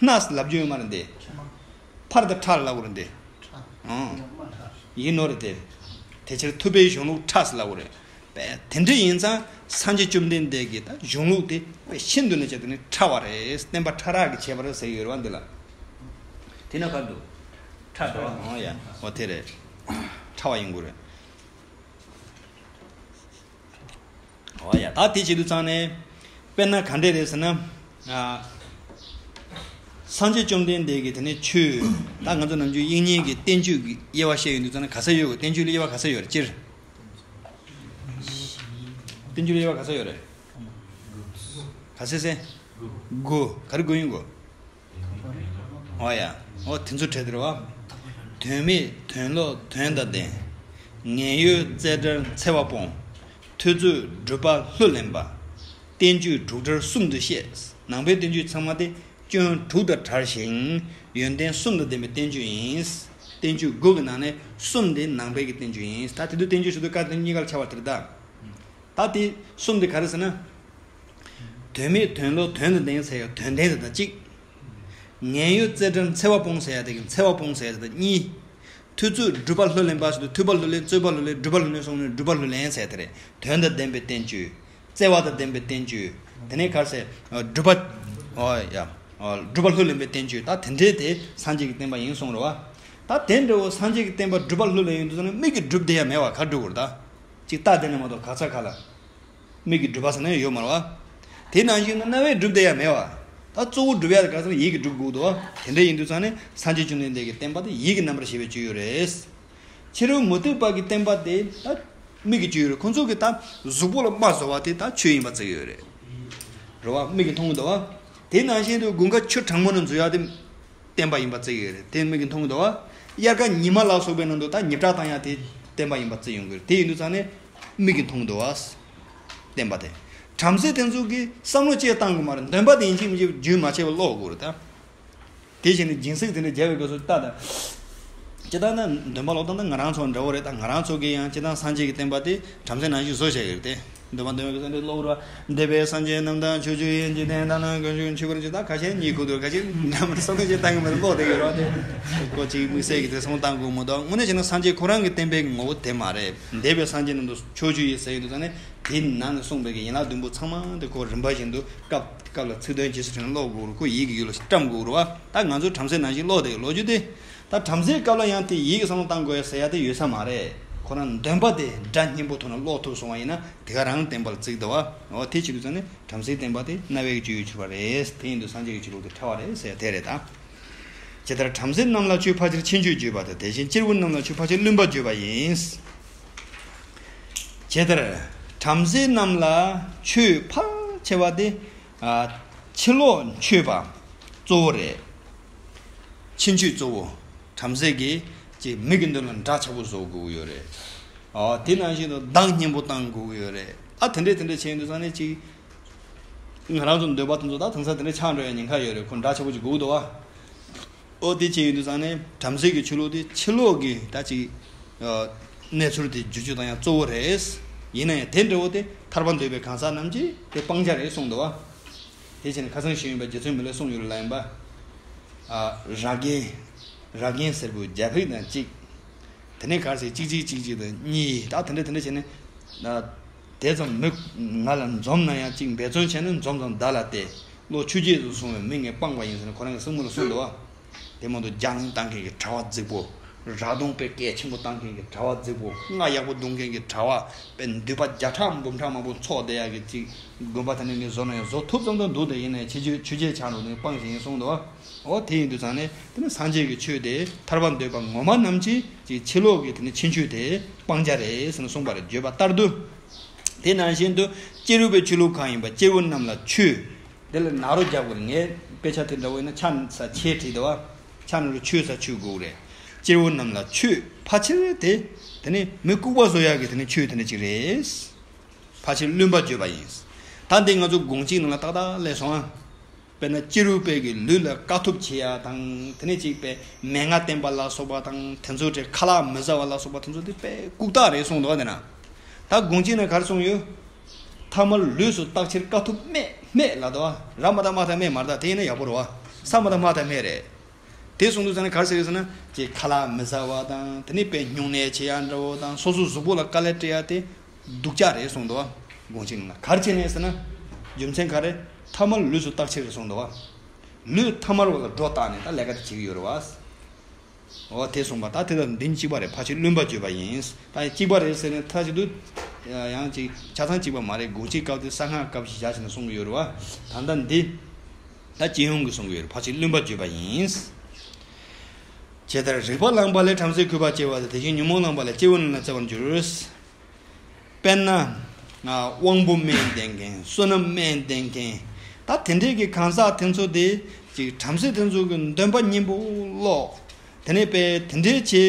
སྣ་ལབ་རྒྱུ་ཡོད་མ་རེད་འདི། ཕར་དང་ཕྲ་ལབ་དགོས་རེད་འདི། ཨང་། ཡིན་ནོ་རེད་དེ། དེ་ཕྱིར་ཐུབ་པའི་གཞུང་ལུགས་ཕྲ་ཟེར་ལབ་དགོས་རེད། པས་དེ་འདྲ་ཡིན་ཙང་སངས་རྒྱས་བཅོམ་ལྡན་འདས་ཀྱི་ད་གཞུང་ལུགས་དེ་པས་ཤིན་ཏུ་ནས་ཆེ་དེ་ནི་ཕྲ་བ་རེད། བསྟན་པ་ཕྲ་རགས་ཀྱི་ཁྱད་པར་ཟེར་ཡོད་རེད་བ་འདི་ལ། དེ་ན་ག་འདུག་ཕྲ་འདུག་ཨང་ཡ། འོ་དེ་རེད། ཕྲ་བ་ཡིན་དགོས་རེད། འོ་ཡ། ད་དེ་བྱེད་དུས་ཙང་ནས་དཔེར་ན་ག་འདྲས་རེད་ཟེར་ན། ཨ། སངས་རྒྱས་བཅོམ་ལྡན་འདས་ཀྱི་དེ་ནས་ཆོས། ད་ང་ཚོ་ནམ་རྒྱུན་དབྱིག་གཉེན་གྱི་བསྟན་བཅོས་ཀྱི་དབྱེ་བ་བཤད་ཡོང་དུས་ཙམ་ན་ག་ཚོད་ཡོད་གི། བསྟན་བཅོས་ལ་དབྱེ་བ་ག་ཚོད་ཡོད་རེད། སྤྱིར། བསྟན་བཅོས་ལ་དབྱེ་བ་ག་ཚོད་ཡོད་རེད། ག་ཚོད་ཟེར། དགུ། ག་རེ་དགུ་ཡིན་གོ། ཨོ་ཡ། ཨོ་དེ་ཚོ་བྲལ་དེ་རེད་བ། དོན་མེད་དོན་ལོག་དོན་དང་ལྡན། ངན་གཡོ་རྩལ་བྲལ་འཚེ་བ་སྤོང་། ཐུབ་ཚོད་སྒྲུབ་པ་ལྷུར་ལེན་པ། བསྟན་བཅོས་དྲུག་སྒྲིལ་གསུམ་དུ་བཤད། ནང་པའི་བསྟན་བཅོས་ཚང་མ་དེ་སྐྱོན་དྲུག་དང་བྲལ་ཞིང་ཡོན་ཏན་གསུམ་དང་ལྡན་པའི་བསྟན་བཅོས་ཡིན། བསྟན་བཅོས་དགུ་གི་ནང་ནས་གསུམ་དེ་ནང་པའི་གི་བསྟན་བཅོས་ཡིན། ད་དེ་དུས་བསྟན་བཅོས་ཞུ་དུས་བཀའ་དེ་གཉིས་ཀར་ཆ་བ་དེ་རེད་ད། ད་དེ་གསུམ་དེ་ག་རེ་ཟེར་ན། དོན་མེད་དོན་ལོག་དོན་དང་ལྡན་ཟེར་ཡ་དོན་ལྡན་དེ་དང་གཅིག། ངན་གཡོ་རྩལ་བྲལ་འཚེ་བ་སྤོང་ཟེར་ཡ་དེ་གི་འཚེ་བ་སྤོང་ཟེར་ཡ་དེ་དང་གཉིས། ཐུབ་ཚོད་སྒྲུབ་པ་ལྷུར་ལེན་པ་ཞེས་དུས་ཐུབ་པ་ལྷུར་ལེན། རྩོད་པ་ལྷུར་ལེན། སྒྲུབ་པ་ལྷུར་ལེན་སོང་ནས་སྒྲུབ་པ་ལྷུར་ལེན་ཟེར་དེ་རེད། དོན་དང་ལྡན་པའི་བསྟན་བཅོས། བརྩེ་བ་དང་ལྡན་པའི་བསྟན་བཅོས། དེ་ནས་ག་རེ་ཟེར། སྒྲུབ་པ། ཨོ་ཡ། སྒྲུབ་པ་ལྷུར་ལེན་པའི་བསྟན་བཅོས། ད་དེ་འདྲའི་དེ་སངས་རྒྱས་ཀྱི་བསྟན་པ་ཡིན་གསུངས་རེད་བ། ད་དེ་འདྲ་བོ་སངས་རྒྱས་ཀྱི་བསྟན་པ་སྒྲུབ་པ་ལྷུར་ལེན་ཡོང་དུས་ཙམ་ན་མིག་གིས་སྒྲུབ་བསྡད་ཡ་མེད་བ། ག་སྒྲུབ་དགོས་རེད་ད། ཅིག་ལྟ་བསྡད་ན་མ་གཏོགས་ག་ས་ག་ལ། མིག་གིས་སྒྲུབ་པ་ཟེར་ན་ཡོད་མ་རེད་བ། དེ་ནང་བཞིན་དུ་རྣ་བས་སྒྲུབ་བསྡད་ཡ་མེད་བ། ད་གཙོ་བོ་སྒྲུབ་ཡ་དེ་ག་ས་ལ་ཡིད་ཀྱིས་སྒྲུབ་དགོས་འདུག་བ། དེ་འདྲ་ཡིན་དུས་ཙང་ནས་སངས་རྒྱས་བཅོམ་ལྡན་འདས་ཀྱི་བསྟན་པ་དེ་ཡིད་ཀྱི་རྣམ་པར་ཤེས་པའི་སྤྱོད་ཡུལ་རེད། ཕྱི་རོལ་མུ་སྟེགས་པ་གི་བསྟན་པ་དེ་ད་མིག་གི་སྤྱོད་ཡུལ་རེད། ཁོང་ཚོ་གི་ད་གཟུགས་པོ་ལ་རྨ་བཟོ་བ་དེ་ད་ཆོས་ཡིན་པ་བརྩི་གི་ཡོད་རེད། རེད་བ། མིག་གིས་མཐོང་གི་འདུག་བ། དེ་ནང་བཞིན་དུ་དགུན་ཁ་ཆུ་གྲང་མོ་ནང་འཛུལ་ཡ་དེ། བསྟན་པ་ཡིན་པ་བརྩི་གི་ཡོད་རེད། དེ་མིག་གིས་མཐོང་གི་འདུག་བ། དབྱར་ཁ་ཉི་མ་ལ་སོགས་པའི་ནང་དུ་ད་ཉི་བྲག་བཏང་ཡ་དེ་བསྟན་པ་ཡིན་པ་བརྩི་ཡོང་གི་རེད། དེ་ཡིན་དུས་ཙང་ནས་མིག་གིས་མཐོང་གི་འདུག་བ། བསྟན་པ་དེ། བྲམ་ཟེ་དེ་ཚོ་གིས་བསམ་བློ་ཅི་བཏང་གི་མ་རེད། འདོན་པ་དེ་ཡིན་གཅིག་མིན་གཅིག་རྒྱུན་མ་ཆད་པར་ཀློག་དགོས་རེད་ད། དེ་བཞིན་དུ་སྦྱིན་སྲེག་དེ་འདྲ་རྒྱབ་པའི་སྐབས་སུ་ལྟ་དང་། ཅི་ལྟར་ན་འདོན་པ་ཀློག་སྟངས་ད་ང་རང་ཚོ་འདྲ་བོ་རེད། ད་ང་རང་ཚོ་གིས་ཡང་སྤྱིར་བཏང་སངས་རྒྱས་ཀྱི་བསྟན་པ་དེ་བྲམ་ཟེ་ནང་བཞིན་བཟོ་བྱས་ཡོད་རེད་དེ། འདོན་པ་འདོན་པའི་སྐབས་སུ་འདི་ཀློག་རོགས། འདས་པའི་སངས་རྒྱས་རྣམས་དང་ཆོས་བཅུ་ཡི་འཇིག་རྟེན་དག་ནང་ཀུན་འབྱུང་ཆོས་སྐུར་གྱུར། ད་ཁ་ཤས་གཉིད་ཁུག་འདུག་ཁ་ཤས་ནམ་ར་བསམ་བློ་ཅིག་བཏང་གི་མ་རེད། ཀློག་བསྡད་ཡོད་རོགས་དེ། ཁོ་ཅིག་དམིགས་བསལ་གྱི་དེ་བསམ་བློ་བཏང་དགོས་མི་འདུག་དངོས་གནས་བྱས་ན་སངས་རྒྱས་ཁོ་རང་གི་བསྟན་པའི་ངོ་བོ་དེ་མ་རེད། འདས་པའི་སངས་རྒྱས་རྣམས་དང་ཆོས་བཅུ་ཡི་ཟེར་ཡོད་དུས་ཙང་ནས་དེའི་ནང་ནས་གསུངས་པའི་གི་ཡན་ལག་བདུན་པོ་ཚང་མ་དེ་ཁོ་རིམ་པ་བཞིན་དུ་སྐབས་སྐབས་ལ་ཚིག་དོན་རྗེས་སུ་དྲན་ནས་ཀློག་དགོས་རེད། ཁོ་ཡིད་ཀྱི་ཡུལ་ལ་བཀྲམ་དགོས་རེད་བ། ད་ང་ཚོ་བྲམ་ཟེ་ནང་བཞིན་ཀློག་བསྡད་ཡོད་ལོ་རྒྱུས་དེ། ད་བྲམ་ཟེའི་སྐབས་ལ་ཡང་དེ་ཡིད་ཀྱི་བསམ་བློ་བཏང་དགོས་ཡ་ཟེར་ཡ་དེ་ཡོད་ས་མ་རེད། ཁོ་རང་འདོན་པ་དེ་སྒྲ་སྙན་པོ་ཐོག་ནས་ཀློག་ཐུབ་སོང་བ་ཡིན་ན་དེ་ག་རང་བསྟན་པ་ལ་བརྩི་གི་འདུག་བ། འོ་དེ་བྱེད་དུས་ཙང་ནས་བྲམ་ཟེའི་བསྟན་པ་དེ་རྣ་བའི་སྤྱོད་ཡུལ་གྱུར་པ་རེད། དེ་ཡིན་དུས་སངས་རྒྱས་ཀྱི་ཆོས་ལུགས་དེ་ཕྲ་བ་རེད་ཟེར་ཡ་དེ་རེད་ད། ཇི་ལྟར་བྲམ་ཟེ་རྣམས་ལ་ཆོས་ཕལ་ཆེར་ཕྱིན་ཆད་བརྗོད་པ་དང་དེ་བཞིན་སྐྱེ་བོ་རྣམས་ལ་ཆོས་ཕལ་ཆེར་བླུན་པ་བརྗོད་པ་ཡིན། ཇི་ལྟར་བྲམ་ཟེ་རྣམས་ལ་ཆོས་ཕལ་ཆེ་བ་དེ། ཨ། ཕྱི་ལོགས་མཆོད་པ་གཙོ་བོ་རེད། ཕྱིན་ཆད་གཙོ་བོ། བྲམ་ཟེ་གིས་ཅིག་མི་གི་མདུན་ལ་འདྲ་ཆགས་པོ་བཟོ་དགོས་ཀྱི་ཡོད་རེད། ཨ། དེ་ནང་བཞིན་དུ་གདངས་སྙན་པོ་བཏང་དགོས་ཀྱི་ཡོད་རེད། ཨ། དེ་འདྲས་དེ་འདྲས་བྱས་ཡོང་དུས་ཙང་ནས་ཅིག་ང་རང་ཚོ་འདོད་པ་དེ་ཚོ་ད་དེང་སང་དེ་འདྲས་ཆགས་འགྲོ་ཡ་ཉེན་ཁ་ཡོད་རེད། ཁོ་འདྲ་ཆགས་པོ་ཅིག་དགོས་ཀྱི་འདུག་བ། ཨོ་དེ་བྱས་ཡོང་དུས་ཙང་ནས་བྲམ་ཟེ་གི་ཆོས་ལུགས་དེ་ཕྱི་ལོགས་ཀྱི་ད་ཅིག་ཨ། གནས་ཚུལ་དེ་བསྒྱུར་བཅོས་བཏང་ཡ་གཙོ་བོ་རེད། ཡིན་ན་ཡང་དེ་འདྲ་བོ་དེ་ཐར་པ་འདོད་པའི་གང་ཟག་རྣམས་ཀྱིས་དེ་སྤང་བྱ་རེད་གསུངས་འདུག་བ། དེ་བྱས་ནས་ཁ་སང་ཞུས་ཡོད་པ་རྗེ་བཙུན་མི་ལས་གསུངས་ཡོད་རེད་ལ། ཡིན་པ། ཨ། ར་གན། ར་གན་སེར་པོའི་རྒྱ་ཕིག་དང་གཅིག། དེ་ནས་ག་རེ་ཟེར། གཅིག་གཅིག་གཅིག་གཅིག་དང་གཉིས། ད་དེ་འདྲ་དེ་འདྲ་བྱས་ནས། ཨ། དེ་ཙམ་མི་ང་ལ་འཛོམས་ན་ཡང་གཅིག་འབད་བརྩོན་བྱས་ན་འཛོམས་ཙང་བདག་ལ་སྟེར། བློ་ཆོས་བརྒྱད་དུ་སོང་བའི་མི་ངས་སྤངས་པ་ཡིན་ཟེར་ནས་ཁོ་རང་གི་གསུང་མོ་ལ་གསུངས་འདུག་བ། དེ་མ་གཏོགས་རྒྱ་ལན་བཏང་མཁན་གྱི་གྲྭ་བ་རྫིག་པོ། ར་གདོང་དཔེ་གལ་ཆེན་པོ་བཏང་མཁན་གྱི་གྲྭ་བ་རྫིག་པོ། རྔ་ཡག་པོ་རྡུང་མཁན་གྱི་གྲྭ་བ། དཔེ་མདུད་པ་བརྒྱ་ཕྲག་འབུམ་ཕྲག་མང་པོ་འཚོགས་བསྡད་ཡག་གི་ཅིག་དགོན་པ་དེ་ནས་ངས་བཟོ་ན་ཡང་བཟོ་ཐུབ་ཙམ་དུ་འདུག་དེ་ཡིན་ནའི་ཆོས་བརྒྱད་ཆོས་བརྒྱད་ཆགས་འགྲོ་ནས་སྤངས་ཤིག་ཡིན་གསུངས་འདུག་བ། འོ་དེ་ཡིན་དུས་ཙང་ནས་དེ་ནི་སངས་རྒྱས་ཀྱི་ཆོས་དེ་ཐར་པ་འདོད་པ་ངོ་མ་རྣམས་ཀྱིས་ཅིག་ཕྱི་ལོགས་ཀྱི་དེ་ནི་ཕྱིན་ཆད་དེ་སྤང་བྱ་རེད་ཟེར་ནས་གསུངས་པ་རེད། བརྗོད་པ་ལྟར་དུ། དེ་ནང་བཞིན་དུ་སྐྱེ་རུས་པའི་ཆོས་ལུགས་གང་ཡིན་པ་སྐྱེ་བོ་རྣམས་ལ་ཆོས། དེ་ལ་ན་རོ་རྒྱག་དགོས་རེད། ངས་དཔེ་ཆ་དེ་འདྲ་བོ་ཡིན་ན་ཆ་ས་ཆེ་བྲིས་འདུག་བ། ཆ་ན་རོ་ཆོས་ས་ཆོས་དགོས་རེད། སྐྱེ་བོ་རྣམས་ལ་ཆོས་ཕལ་ཆེར་དེ། དེ་ནི་མི་ལྐུགས་པ་བཟོ་ཡག་གི་དེ་ནི་ཆོས་དེ་འདྲ་ཅིག་རེད། ཕལ་ཆེར་བླུན་པ་བརྗོད་པ་ཡིན། ད་འདི་ང་ཚོ་དགོངས་གཅིག་ནང་ལ་ཏག་ཏག་སླེབས་སོང་ཨ། དཔེར་ན་སྐྱེ་རུས་པའི་གི་ལུས་ལ་དཀའ་ཐུབ་བྱེད་ཡ་དང་། དེ་ནས་ཅིག་པའི་མན་ངག་བསྟན་པ་ལ་སོགས་པ་དང་། དེ་ཚོ་དེ་ཁ་ལག་མི་ཟ་བ་ལ་སོགས་པ་དེ་ཚོ་དེ་དཔེ་ལྐུགས་རྟགས་རེད་གསུངས་འདུག་བ། དེ་ན་ད་དགོངས་གཅིག་ན་ག་རེ་གསུངས་ཡོད། ཐ་མལ་ལུས་སུ་བརྟག་ཕྱིར་དཀའ་ཐུབ་སྨྲས། སྨྲས་ལབ་འདུག་བ། ར་མ་བཏགས་རྨ་བཏགས་སྨྲས་མ་རེད་ད། དེ་ཡིན་ན་ཡག་པོ་རེད་བ། ས་མ་བཏགས་སྨ་བཏགས་སྨྲས་རེད། དེ་གསུངས་དུས་ཙང་ནས་ག་རེ་ཟེར་ཡོད་ཟེར་ན། ཅིག་ཁ་ལག་མི་ཟ་བ་དང་། དེ་ནས་དཔེ་སྨྱུང་གནས་བྱེད་ཡ་འདྲ་བོ་དང་། སོ་སོ་གཟུགས་པོ་ལ་དཀའ་ལས་སྤྲད་ཡ་དེ་སྡུག་ཅག་རེད་གསུངས་འདུག་བ། དགོངས་གཅིག་ནང་ལ་ག་རེ་བྱས་ནས་ཟེར་ན། རྒྱུ་མཚན་ག་རེ། ཐ་མལ་ལུས་སུ་བརྟག་ཕྱིར་གསུངས་འདུག་བ། ལུས་ཐ་མལ་བ་ལ་སྒྲོ་བཏགས་ནས་ད་ལས་ཀ་དེ་བྱེད་ཀྱི་ཡོད་རེད་བ། འོ་དེ་གསུངས་པ། ད་དེ་དང་འདི་གཉིས་གཅིག་པ་རེད། ཕལ་ཆེར་བླུན་པ་བརྗོད་པ་ཡིན། ད་གཅིག་པ་རེད་ཟེར་ནས་མཐའ་གཅིག་ཏུ་ཡང་ཅིག་ཆ་ཚང་གཅིག་པ་མ་རེད། དགོངས་གཅིག་སྐབས་དེ་གསང་སྔགས་སྐབས་ཤིག་བཞག་བྱས་ནས་གསུང་གི་ཡོད་རེད་བ། ད་ལྟ་འདི། ད་སྤྱི་ཡོངས་ཀྱི་གསུང་གི་ཡོད་རེད། ཕར་ཕྱིན་བླུན་པ་བརྗོད་པ་ཡིན། ཇི་ལྟར་རིག་པ་བླངས་པ་ལས་བྲམ་ཟེའི་གུས་པ་སྐྱེ་བ་དང་། དེ་བཞིན་ཉོན་མོངས་བླངས་པ་ལས་སྐྱེས་བུ་རྣམས་ལ་བརྩེ་བར་འགྱུར། དཔེར་ན། དབང་པོ་དམན་ལྡན་མཁན། བསོད་ནམས་དམན་ལྡན་མཁན། ད་དེ་འདྲས་ཀྱི་གང་ཟག་དེ་ཚོ་དེ་ཅིག་བྲམ་ཟེ་དེ་ཚོ་གི་འདོན་པ་སྙན་པོ་ཀློག་དེ་ནས་དཔེ་དེ་འདྲའི་ཆེ་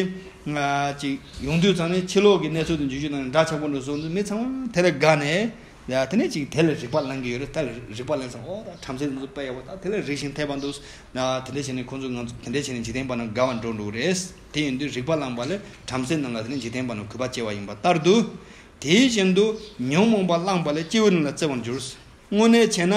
ཅིག་ཡོང་དུས་ཙང་ནས་ཕྱི་ལོགས་ཀྱི་གནས་ཚུལ་དང་འཇུག་ཆོས་དང་འདྲ་ཆགས་པོ་འགྲོ་སོང་དུས་མི་ཚང་མ་དེ་ལ་དགའ་ནས། ཡ་དེ་ནས་ཅིག་དེ་ལ་རིག་པ་བླང་གི་ཡོད་རེད། ད་རིག་པ་བླངས་ཙང་ཨོ་ད་བྲམ་ཟེ་དེ་ཚོ་དཔེ་ཡག་པོ། ད་དེ་ལ་རིག་ཤིང་འཐད་པ་འདུག་དེ་འདྲ་བྱས་ནས་ཁོང་ཚོ་ང་ཚོ་དེ་འདྲ་བྱས་ནས་འཇིག་རྟེན་པ་རྣམས་དགའ་བར་འགྲོ་འགྲོ་གི་རེད། དེ་ཡིན་དུས་རིག་པ་བླངས་པ་ལས་བྲམ་ཟེ་རྣམས་ལ་དེ་ནས་འཇིག་རྟེན་པ་རྣམས་གུས་པ་སྐྱེ་བ་ཡིན་པ་ལྟར་དུ། དེ་བཞིན་དུ་ཉོན་མོངས་པ་བླངས་པ་ལས་སྐྱེས་བུ་རྣམས་ལ་བརྩེ་བར་འགྱུར། དངོས་གནས་བྱས་ན་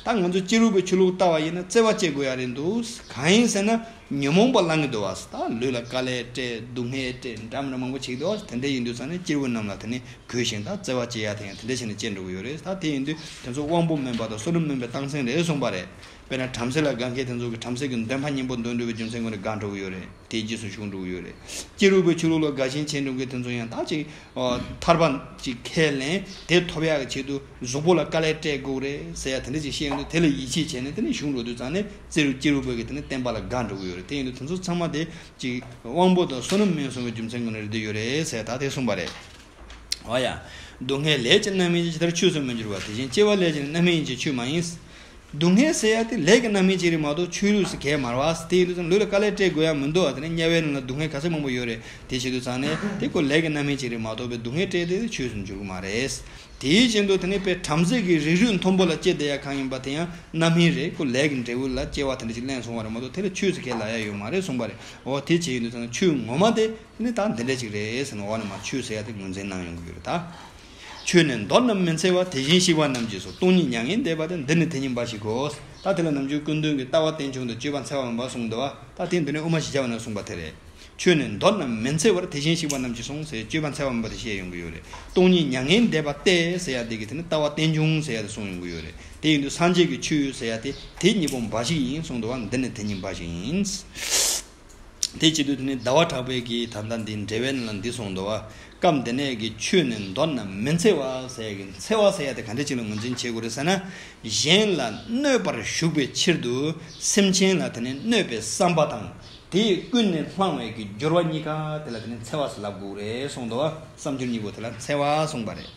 ད་ང་ཚོ་སྐྱེས་རབས་པའི་ཆོས་ལུགས་ལྟ་བ་ཡིན་ན་བརྩེ་བ་སྐྱེ་དགོས་ཡ་རེད་འདུག་གང་ཡིན་ཟེར་ན་ཉོན་མོངས་པ་བླང་གི་འདུག་བ། ད་ལུས་ལ་དཀའ་ལས་སྤྲད། སྡུག་བསྔལ་སྤྲད། འདྲ་མི་འདྲ་མང་པོ་བྱེད་ཀྱི་འདུག་དེ་འདྲ་ཡིན་དུས་ཙང་ནས་སྐྱེས་བུ་རྣམས་ལ་དེ་ནི་གུས་ཤིང་ད་བརྩེ་བ་སྐྱེ་ཡ་དེ་ཡང་དེ་འདྲ་བྱས་ནས་སྐྱེ་འགྲོ་གི་ཡོད་རེད། ད་དེ་ཡིན་དུས་དེ་ཚོ་དབང་པོ་དམན་པ་དང་བསོད་ནམས་དམན་པའི་རྟགས་མཚན་རེད་གསུངས་པ་རེད། དཔེར་ན་བྲམ་ཟེ་ལ་དགའ་མཁན་དེ་ཚོ་གི་བྲམ་ཟེ་གི་འདོན་པ་སྙན་པོ་འདོན་འགྲོ་བའི་རྒྱུ་མཚན་ངོས་ནས་དགའ་འགྲོ་གི་ཡོད་རེད། དེའི་རྗེས་སུ་ཞུགས་འགྲོ་གི་ཡོད་རེད། སྐྱེས་རབས་པའི་ཆོས་ལུགས་ལ་དགའ་ཞེན་བྱེད་འགྲོ་མཁན་དེ་ཚོ་ཡང་ད་ཅིག་ཨོ་ཐར་པ་ཅིག་ཁས་ལེན། དེ་ཐོབ་ཡག་གི་ཆེད་དུ་གཟུགས་པོ་ལ་དཀའ་ལས་སྤྲད་དགོས་རེད་ཟེར་ཡ་དེ་འདྲ་ཅིག་བཤད་ཡོང་དུས་དེ་ལ་ཡིད་ཆེས་བྱས་ནས་དེ་ནས་ཞུགས་འགྲོ་དུས་ཙང་ནས་སྐྱེས་རབས་སྐྱེས་རབས་པོ་གི་དེ་ནས་བསྟན་པ་ལ་དགའ་འགྲོ་གི་ཡོད་རེད། དེ་ཡིན་དུས་དེ་ཚོ་ཚང་མ་དེ་ཅིག་དབང་པོ་དང་བསོད་ནམས་དམན་སོང་བའི་རྒྱུ་མཚན་ངོས་ནས་རེད་དེ་ཡོད་རེད་ཟེར་ད་དེ་གསུངས་པ་རེད། འོ་ཡ། སྡུག་བསྔལ་ལས་ཀྱི་རྣམ་སྨིན་ཅན། ཇི་ལྟར་ཆོས་སུ་མི་འགྱུར་བ། དེ་བཞིན་སྐྱེ་བ་ལས་ཀྱི་རྣམ་སྨིན་ཅན་ཆོས་མ་ཡིན། སྡུག་བསྔལ་ཟེར་ཡ་དེ་ལས་ཀྱི་རྣམ་སྨིན་ཅིག་རེད་མ་གཏོགས་ཆོས་ལུགས་སུ་གས་མ་རེད་བ། དེ་ཡིན་དུས་ཙང་ལུས་ལ་དཀའ་ལས་སྤྲད་དགོས་ཡ་མི་འདུག་དེ་ནས་དམྱལ་བའི་ནང་ལ་སྡུག་བསྔལ་ག་ཚོད་མང་པོ་ཡོད་རེད། དེ་བྱེད་དུས་ཙང་ནས་དེ་ཁོ་ལས་ཀྱི་རྣམ་སྨིན་ཅིག་རེད་མ་གཏོགས་པའི་སྡུག་བསྔལ་སྤྲད་དེ་ཆོས་སུ་འགྱུར་གི་མ་རེད། དེའི་བཞིན་དུ་དེ་ནས་དཔེ་བྲམ་ཟེ་གི་རིགས་རུས་མཐོན་པོ་ལ་སྐྱེས་བསྡད་ཡ་གང་ཡིན་པ་དེ་ཡང་རྣམ་སྨིན་རེད། ཁོ་ལས་ཀྱི་འབྲས་བུ་ལ་སྐྱེ་བ་དེ་འདྲ་ཞིག་ལེན་སོང་བ་རེད་མ་གཏོགས་དེ་ལ་ཆོས་སུ་གས་ལབ་ཡ་ཡོད་མ་རེད་གསུངས་པ་རེད། འོ་དེ་བྱེད་ཡིན་དུས་ཙང་ནས་ཆོས་ངོ་མ་དེ་དེ་ནས་ད་འདི་འདྲ་ཞིག་རེད་ཟེར་ནས་འོ་ན་མ་ཆོས་ཟེར་ཡ་དེ་ངོས་འཛིན་གནང་ཡོང་གི་ཡོད་རེད་ད། ཆོས་ནི་མདོར་ན་མི་འཚེ་བ། དེ་བཞིན་གཤེགས་པ་རྣམས་ཀྱིས་གསུངས། སྟོང་ཉིད་མྱ་ངན་འདས་པ་སྟེ། འདི་ནི་དེ་ཉིད་འབའ་ཞིག་གོ། ད་དེ་ལ་ནམ་རྒྱུན་ཀུན་དོན་གྱི་ལྟ་བ་རྟེན་འབྱུང་དང་སྤྱོད་པ་འཚེ་བ་མིན་པ་གསུངས་འདུག་བ། ད་དེ་འདི་ནས་དབུ་མ་བཞི་བརྒྱ་པ་ནས་གསུངས་པ་དེ་རེད། ཆོས་ནི་མདོར་ན་མི་འཚེ་བར། དེ་བཞིན་གཤེགས་པ་རྣམས་ཀྱིས་གསུངས་ཟེར་སྤྱོད་པ་འཚེ་བ་མིན་པ་དེ་བཤད་ཡོང་གི་ཡོད་རེད། སྟོང་ཉིད་མྱ་ངན་འདས་པ་སྟེ་ཟེར་ཡ་དེ་གི་དེ་ནི་ལྟ་བ་རྟེན་འབྱུང་ཟེར་ཡ་དེ་གསུངས་ཡོང་གི་ཡོད་རེད། དེ་ཡིན་དུས་སངས་རྒྱས་ཀྱི་ཆོས་ཟེར་ཡ་དེ་དེ་གཉིས་པོ་འབའ་ཞིག་ཡིན་གསུངས་འདུག་བ། འདི་ནི་དེ་གཉིས་འབའ་ཞིག་ཡིན། དེ་བྱེད་དུས་དེ་ནི་ཟླ་བ་གྲགས་པས་ཀྱིས་ད་ལྟ་འདི་འགྲེལ་པའི་ནང་ལ་འདི་གསུངས་འདུག་བ། སྐབས་འདི་ནས་ཀྱི་ཆོས་ནི་མདོར་ན་མི་འཚེ་བ་ཟེར་ཡ་གི་འཚེ་བ་ཟེར་ཡ་དེ་ག་འདྲ་ཅིག་ལ་ངོས་འཛིན་བྱེད་དགོས་རེད་ཟེར་ན། གཞན་ལ་གནོད་པར་ཞུགས་པའི་ཕྱིར་དུ་སེམས་ཅན་ལ་དེ་ནི་གནོད་པའི་བསམ་པ་དང་། དེས་ཀུན་ནས་བསླང་བའི་གི་སྦྱོར་བ་གཉིས་ཀ་དེ་ལ་དེ་ནི་འཚེ་བ་ཟེར་ལབ་དགོས་རེད་གསུངས་འདུག་བ། བསམ་སྦྱོར་གཉིས་པོ་དེ་ལ་འཚེ་བ་གསུངས་པ་རེད།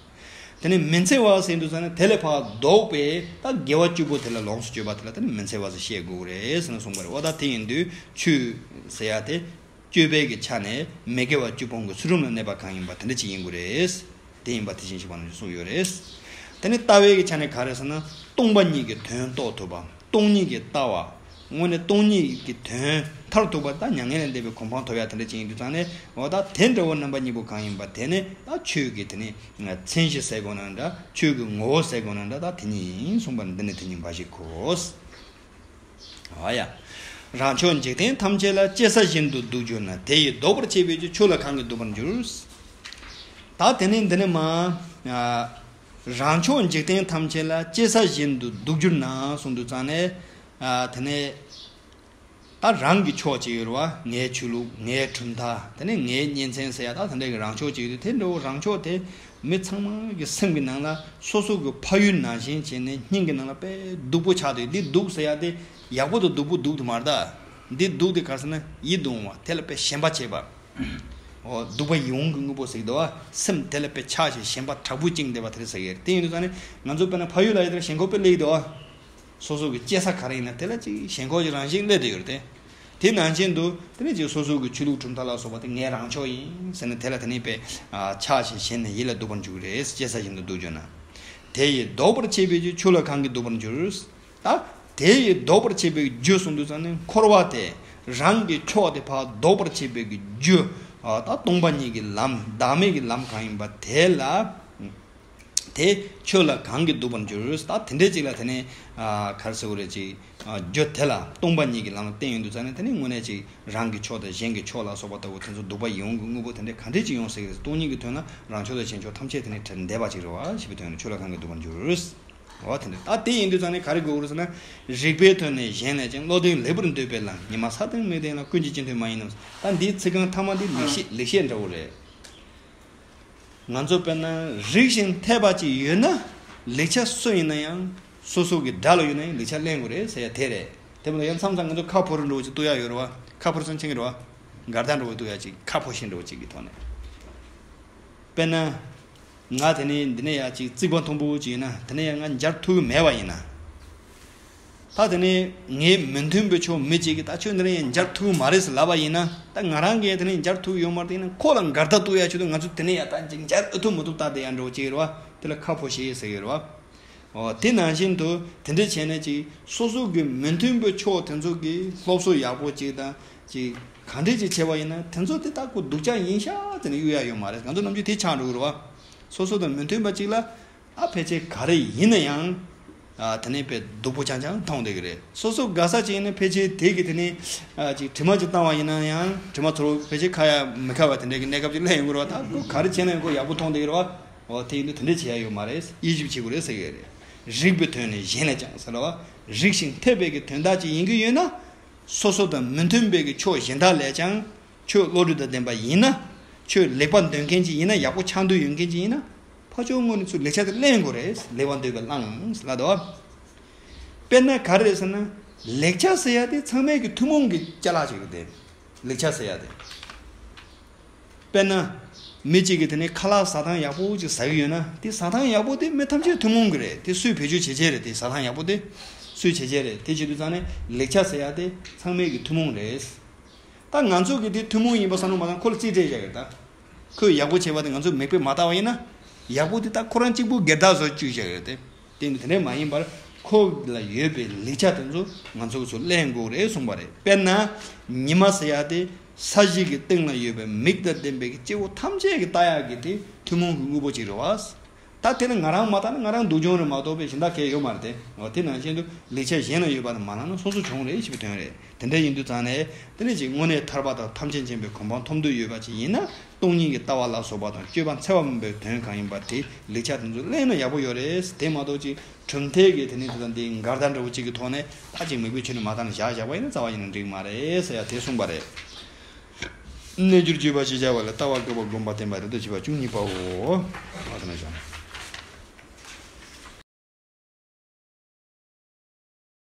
དེ་ནི་མི་འཚེ་བ་ཟེར་དུས་ཙང་ནི་དེ་ལས་ཕར་ལྡོག་པའི་ད་དགེ་བ་བཅུ་པོ་དེ་ལ་ལོངས་སུ་སྤྱོད་པ་དེ་ལ་དེ་ནི་མི་འཚེ་བ་ཟེར་བཤད་དགོས་རེད་ཟེར་ནས་གསུངས་པ་རེད། འོ་ད་དེ་ཡིན་དུས་ཆོས་ཟེར་ཡ་དེ་སྤྱོད་པའི་གི་ཆ་ནས་མི་དགེ་བ་བཅུ་སྤོང་གི་ཚུལ་ཁྲིམས་ལ་གནས་པ་གང་ཡིན་པ་དེ་འདྲ་ཅིག་ཡིན་དགོས་རེད། དེ་ཡིན་པ་དེ་བཞིན་གཤེགས་པ་རྣམས་ཀྱིས་གསུངས་ཡོད་རེད། དེ་ནི་ལྟ་བའི་གི་ཆ་ནས་ག་རེ་ཟེར་ན་སྟོང་པ་ཉིད་ཀྱི་དོན་རྟོགས་ཐུབ་པ། སྟོང་ཉིད་ཀྱི་ལྟ་བ། དངོས་གནས་སྟོང་ཉིད་ཀྱི་དོན་མཐར་ཐུག་པ་ད་མྱ་ངན་ལས་འདས་པའི་གོ་འཕང་ཐོབ་ཡ་དེ་འདྲ་ཅིག་ཡིན་དུས་ཙང་ནས་འོ་ད་དེ་འདྲ་བོ་རྣམ་པ་གཉིས་པོ་གང་ཡིན་པ་དེ་ནི་ད་ཆོས་ཀྱི་དེ་ནི་མཚན་གཞི་ཟེར་དགོས་ན་འདྲ། ཆོས་ཀྱི་ངོ་བོ་ཟེར་དགོས་ན་འདྲ། ད་དེ་ཉིད་ཡིན་གསུངས་པ་ནི་འདི་ནི་དེ་ཉིད་འབའ་ཞིག་གོ། ཨ་ཡ། རང་ཕྱོགས་འཇིག་རྟེན་ཐམས་ཅད་ལ། ཅི་ཟ་བཞིན་དུ་སྡུག་གྱུར་ན། དེ་ཡིས་ལྡོག་པར་བྱེད་པའི་རྒྱུ། ཆོས་ལ་གང་གིས་བཟློག་པར་འགྱུར། ད་དེ་ནི་འདི་ནི་མ། རང་ཕྱོགས་འཇིག་རྟེན་ཐམས་ཅད་ལ། ཅི་ཟ་བཞིན་དུ་སྡུག་གྱུར་ན་གསུངས་དུས་ཙང་ནས། དེ་ནས། ད་རང་གི་ཕྱོགས་གཅིག་ཡོད་རེད་བ། ངའི་ཆོས་ལུགས། ངའི་གྲུབ་མཐའ། དེ་ནས་ངའི་གཉེན་ཚན་ཟེར་ཡ་ད་དེ་འདྲ་གི་རང་ཕྱོགས་གཅིག་ཡོད་དུས་དེ་འདྲ་བོ་རང་ཕྱོགས་དེ་མི་ཚང་མ་གི་སེམས་ཀྱི་ནང་ལ་སོ་སོ་གི་ཕ་ཡུལ་ནང་བཞིན་བྱས་ནས་སྙིང་གི་ནང་ལ་དཔེ་སྡུག་པོ་ཆགས་དུས། འདི་སྡུག་ཟེར་ཡ་དེ་ཡག་པོ་དང་སྡུག་པོ་སྡུག་དེ་མ་རེད་ད། འདི་སྡུག་དེ་ག་རེ་ཟེར་ན་ཡིད་དུ་འོང་བ། དེ་ལ་དཔེ་ཞེན་པ་བྱེད་པ། འོ་སྡུག་པ་ཡིད་འོང་གི་དངོས་པོ་ཟེར་གི་འདུག་བ། སེམས་དེ་ལ་དཔེ་ཆགས་ཤིང་ཞེན་པ་དྲག་པོ་བཅིངས་བསྡད་པ་དེ་རེད་ཟེར་གི་རེད། དེ་ཡིན་དུས་ཙང་ནས་ང་ཚོ་དཔེར་ན་ཕ་ཡུལ་ལ་ཡོད་དུས་ཞེན་ཁོག་དཔེ་སླེབས་ཀྱི་འདུག་བ། སོ་སོ་གི་སྐྱེ་ས་ག་རེ་ཡིན་ན་དེ་ལ་ཅིག་ཞེན་ཁོག་གི་རང་བཞིན་སླེབས་བསྡད་ཡོད་རེད་དེ། དེ་ནང་བཞིན་དུ་དེ་ནས་ཅིག་སོ་སོ་གི་ཆོས་ལུགས་གྲུབ་མཐའ་ལ་སོགས་པ་དེ་ངའི་རང་ཕྱོགས་ཡིན་ཟེར་ནས་དེ་ལ་དེ་ནས་དཔེ་ཆགས་ཤིང་ཞེན་ནས་ཡིད་ལ་སྡུག་པར་འཇུག་གི་རེད། སྐྱེ་ས་བཞིན་དུ་སྡུག་གྱུར་ན། དེ་ཡིས་ལྡོག་པར་བྱེད་པའི་རྒྱུ། ཆོས་ལ་གང་གིས་བཟློག་པར་འགྱུར། ད་དེ་ཡིས་ལྡོག་པར་བྱེད་པའི་རྒྱུ་གསུངས་དུས་ཙང་ནས་འཁོར་བ་དེ་རང་གི་ཕྱོགས་དེ་ཕར་ལྡོག་པར་བྱེད་པའི་གི་རྒྱུ། ད་སྟོང་པ་ཉིད་ཀྱི་ལམ། བདག་མེད་ཀྱི་ལམ་གང་ཡིན་པ་དེ་ལ། དེ་ཆོས་ལ་གང་གིས་བཟློག་པར་འགྱུར། ད་དེ་འདྲའི་ཅིག་ལ་དེ་ནས་ག་རེ་ཟེར་དགོས་རེད། ཅིག་རྒྱུ་དེ་ལ་སྟོང་པ་ཉིད་ཀྱི་ལམ་ལ་བརྟེན་ཡོང་དུས་ཙང་ནས་དེ་ནས་དངོས་གནས་ཅིག་རང་གི་ཕྱོགས་དང་གཞན་གྱི་ཕྱོགས་ལ་སོགས་པ་ལྟ་བུ་དེ་ཚོ་སྡུག་པ་ཡིད་འོང་གི་དངོས་པོ་དེ་འདྲ་ག་འདྲས་ཅིག་ཡོང་སྲིད་ཀྱི་རེད། སྟོང་ཉིད་ཀྱི་དོན་ལ་རང་ཕྱོགས་དང་གཞན་ཕྱོགས་ཐམས་ཅད་དེ་ནས་བྲལ་འདས་པ་ཅིག་རེད་བ་ཞེས་པའི་དོན་ནི་ཆོས་ལ་གང་གིས་བཟློག་པར་འགྱུར། འོ་དེ་འདྲ། ད་དེ་ཡིན་དུས་ཙང་ནས་ག་རེ་དགོས་ཀྱི་རེད་ཟེར་ན། རིགས་པའི་དོན་ནི་གཞན་ལས་ཀྱང་། བློ་ལྡན་ལེགས་པར་འདོད་པས་བླངས། ཉི་མ་ས་དང་མིག་ལྡན་ལ། ཀུན་གྱི་སྤྱི་མཐུན་མ་ཡིན་ནམ། ད་འདིའི་ཚིག་རྐང་ཐ་མ་འདི་ལེགས་བཤད་ལེགས་བཤད་འདྲ་བོ་རེད། ང་ཚོ་དཔེར་ན་རིགས་ཤིང་འཐད་པ་ཅིག་ཡོད་ན། ལེགས་ཆ་སུ་ཡིན་ན་ཡང་ སོ་སོ་གི་དགྲ་ལ་ཡོད་ན་ཡང་ལེགས་ཆ་ལེན་དགོས་རེད་ཟེར་ཡ་དེ་རེད། དེ་མ་གཏོགས་ཡང་མཚམས་མཚམས་ང་ཚོ་ཁ་ཕོ་རུ་འགྲོ་བ་ཅིག་བཏུ་ཡ་ཡོད་རེད་བ། ཁ་ཕོ་རུ་སོང་ཆེན་གི་རེད་བ། འགལ་ཟླ་འགྲོ་བ་བཏུ་ཡ་ཅིག་ཁ་ཕོ་ཤེས་འགྲོ་བ་ཅིག་གི་ཐོག་ནས། དཔེར་ན། ང་དེ་ནས་འདི་ནས་ཡ་ཅིག་རྩིག་པ་མཐོན་པོ་ཅིག་ཡིན་ན་དེ་ནས་ཡ་ང་འབྱར་ཐུབ་ཀྱི་མེད་པ་ཡིན་ན། ད་དེ་ནས་ངའི་མི་མཐུན་པའི་ཕྱོགས་མི་གཅིག་གིས་ད་ཁྱོད་འདི་ནས་ཡ་འབྱར་ཐུབ་ཀྱི་མ་རེད་ཟེར་ལབ་པ་ཡིན་ན། ད་ང་རང་གིས་དེ་ནས་འབྱར་ཐུབ་ཀྱི་ཡོད་མ་རེད་ཡིན་ན་ཁོ་ལ་འགལ་ཟླ་གཏུག་ཡ་ཆེད་དུ་ང་ཚོ་དེ་ནས་ཡ་ད་ཅིག་འབྱར་ཨེ་ཐུབ་མི་ཐུབ་ལྟ་བསྡད་ཡ་འགྲོ་བ་ཅིག་རེད་བ། དེ་ལ་ཁ་ཕོ་ཤེས་ཟེར་གི་རེད་བ། འོ་དེ་ནང་བཞིན་དུ་དེ་འདྲ་བྱས་ནས་ཅིག་སོ་སོ་གི་མི་མཐུན་པའི་ཕྱོགས་དེ་ཚོ་གི་སློབ་གསོ་ཡག་པོ་ཅིག་དང་ཅིག་གང་འདྲ་ཅིག་བྱས་པ་ཡིན་ན་དེ་ཚོ་དེ་ད་ཁོ་སྡུག་ཅག་ཡིན་ཤག་དེ་ནས་གཡུག་ཡ་ཡོད་མ་རེད། ང་ཚོ་ནམ་རྒྱུན་དེ་ཆགས་འགྲོ་གི་རེད་བ། སོ་སོ་དང་མི་མཐུན་པ་ཅིག་ལ་ཨ་ཕལ་ཆེར་ག་རེ་ཡིན་ན་ཡང་། ཨ་དེ་ནས་དཔེ་སྡུག་པོ་ཆང་ཆང་མཐོང་བསྡད་ཀྱི་རེད། སོ་སོ་དགའ་ས་ཅིག་ཡིན་ན་ཕལ་ཆེར་དེ་གི་དེ་ནས་ཨ་ཅིག་དྲི་མ་ཅིག་བཏང་བ་ཡིན་ན་ཡང་དྲི་མ་ཚོར་བ་ཕལ་ཆེར་ཁ་ཡ་མི་ཁ་བ་དེ་འདྲ་གི་གནས་སྐབས་ཅིག་སླེབས་ཡོང་གི་རེད་བ། ད་ཁོ་ག་རེ་བྱས་ན་ཡང་ཁོ་ཡག་པོ་མཐོང་བསྡད་ཀྱི་རེད་བ། འོ་དེ་ཡིན་དུས་དེ་འདྲ་བྱེད་ཡ་ཡོད་མ་རེད། དབྱེ་ཞིབ་བྱེད་དགོས་རེད་ཟེར་གི་རེད། རིགས་པའི་དོན་ནི་གཞན་ལས་ཀྱང་ཟེར་བ། རིགས་ཤིང་འཐད་པའི་གི་དོན་དག་ཅིག་ཡིན་གྱི་ཡོད་ན། སོ་སོ་དང་མི་མཐུན་པའི་གི་ཕྱོགས་གཞན་དག་ལས་ཀྱང་། ཁྱོད་བློ་གྲོས་དང་ལྡན་པ་ཡིན་ན། ཁྱོད་ལེགས་པ་འདོད་མཁན་ཅིག་ཡིན་ན། ཡག་པོ་ཆགས་འདོད་ཡོད་མཁན་ཅིག་ཡིན་ན། ཕར་ཕྱོགས་ངོས་ནས་ཚུར་ལེགས་ཆ་དེ་ལེན་དགོས་རེད། ལེགས་པ་འདོད་པས་བླངས་ལབ་དོ། དཔེར་ན་ག་རེ་རེད་ཟེར་ན། ལེགས་ཆ་ཟེར་ཡ་དེ་ཚང་མའི་གི་ཐུན་མོང་གི་ཅ་ལག་ཅིག་རེད་དེ། ལེགས་ཆ་ཟེར་ཡ་དེ། དཔེར་ན། མི་གཅིག་གིས་དེ་ནས་ཁ་ལག་ཟ་སྟངས་ཡག་པོ་ཅིག་ཟ་གི་ཡོད་ན། དེ་ཟ་སྟངས་ཡག་པོ་དེ་མི་ཐམས་ཅད་ཐུན་མོང་གི་རེད། དེ་སུས་བེད་སྤྱོད་བྱེད་བྱེད་རེད། དེ་ཟ་སྟངས་ཡག་པོ་དེ་སུས་བྱེད་བྱེད་རེད། དེ་བྱེད་དུས་ཙང་ནས་ལེགས་ཆ་ཟེར་ཡ་དེ་ཚང་མའི་གི་ཐུན་མོང་རེད། ད་ང་ཚོ་གི་དེ་ཐུན་མོང་ཡིན་པ་བསམ་བློ་མ་བཏང་། ཁོ་ལ་རྩིས་སྤྲད་བཞག་ཡོད་ད། ཁོས་ཡག་པོ་བྱས་པ་དེ་ང་ཚོས་མིག་དཔེ་མ་ལྟ་བ་ཡིན་ན། ཡག་པོ་དེ་ད་ཁོ་རང་གཅིག་པུ་སྒེར་བདག་བཟོ་བཅུག་བཞག་ཡོད་དེ། དེ་ནི་དེ་འདྲ་མ་ཡིན་པར་ཁོ་ལ་ཡོད་པའི་ལེགས་ཆ་དེ་ཚོ་ང་ཚོ་གི་ཚོ་ལེན་དགོས་རེད་གསུངས་པ་རེད། དཔེར་ན། ཉི་མ་ཟེར་ཡ་དེ་ས་གཞི་གི་སྟེང་ལ་ཡོད་པའི་མིག་དང་ལྡན་པའི་གི་སྐྱེ་བོ་ཐམས་ཅད་ཀྱིས་ལྟ་ཡག་གི་དེ་ཐུན་མོང་གི་དངོས་པོ་ཅིག་རེད་བ། ད་དེ་ནི་ང་རང་མ་ལྟ་ན་ང་རང་སྡུག་གྱོང་རེད་མ་གཏོགས་པའི་གཞན་དག་གས་ཡོད་མ་རེད་དེ། འོ་དེ་ནང་བཞིན་དུ་ལེགས་ཆ་གཞན་ལ་ཡོད་པ་དེ་མ་བླངས་ན་སོ་སོ་གྱོང་རེད་ཞེས་པའི་དོན་རེད། དེ་འདྲ་ཡིན་དུས་ཙང་ནས་དེ་ནི་ཅིག་དངོས་གནས་ཐར་པ་དང་ཐམས་ཅད་མཁྱེན་པའི་གོ་འཕང་ཐོབ་འདོད་ཡོད་པ་ཅིག་ཡིན་ན། སྟོང་ཉིད་ཀྱི་ལྟ་བ་ལ་སོགས་པ་དང་སྤྱོད་པ་འཚེ་བ་མིན་པའི་དོན་གང་ཡིན་པ་དེ་ལེགས་ཆ་དེ་ཚོ་གླེང་ན་ཡག་པོ་ཡོད་རེད། དེ་མ་གཏོགས་ཅིག་གྲུབ་མཐའི་གི་དེ་ནི་དེ་དང་དེའི་འགལ་ཟླ་འདྲ་བོ་ཅིག་གི་ཐོག་ནས་ད་ཅིག་མིག་དཔེ་ཁྱོན་ནས་མ་བལྟས་ན་བཞག་བཞག་པ་ཡིན་ན་རྩ་བ་ཡིན་ན་འགྲིག་མ་རེད་ཟེར་ཡ་དེ་གསུངས་པ་རེད། རྣལ་འབྱོར་སྤྱོད་པ་ཞེས་བྱ་བ་ལ་ལྟ་བ་དགག་པ་སྒོམ་པ་བསྟན་པ་རེ་དོགས་བྱེད་པ་བཅུ་གཉིས་པའོ། ཨ་ཐ་ན་བྱ།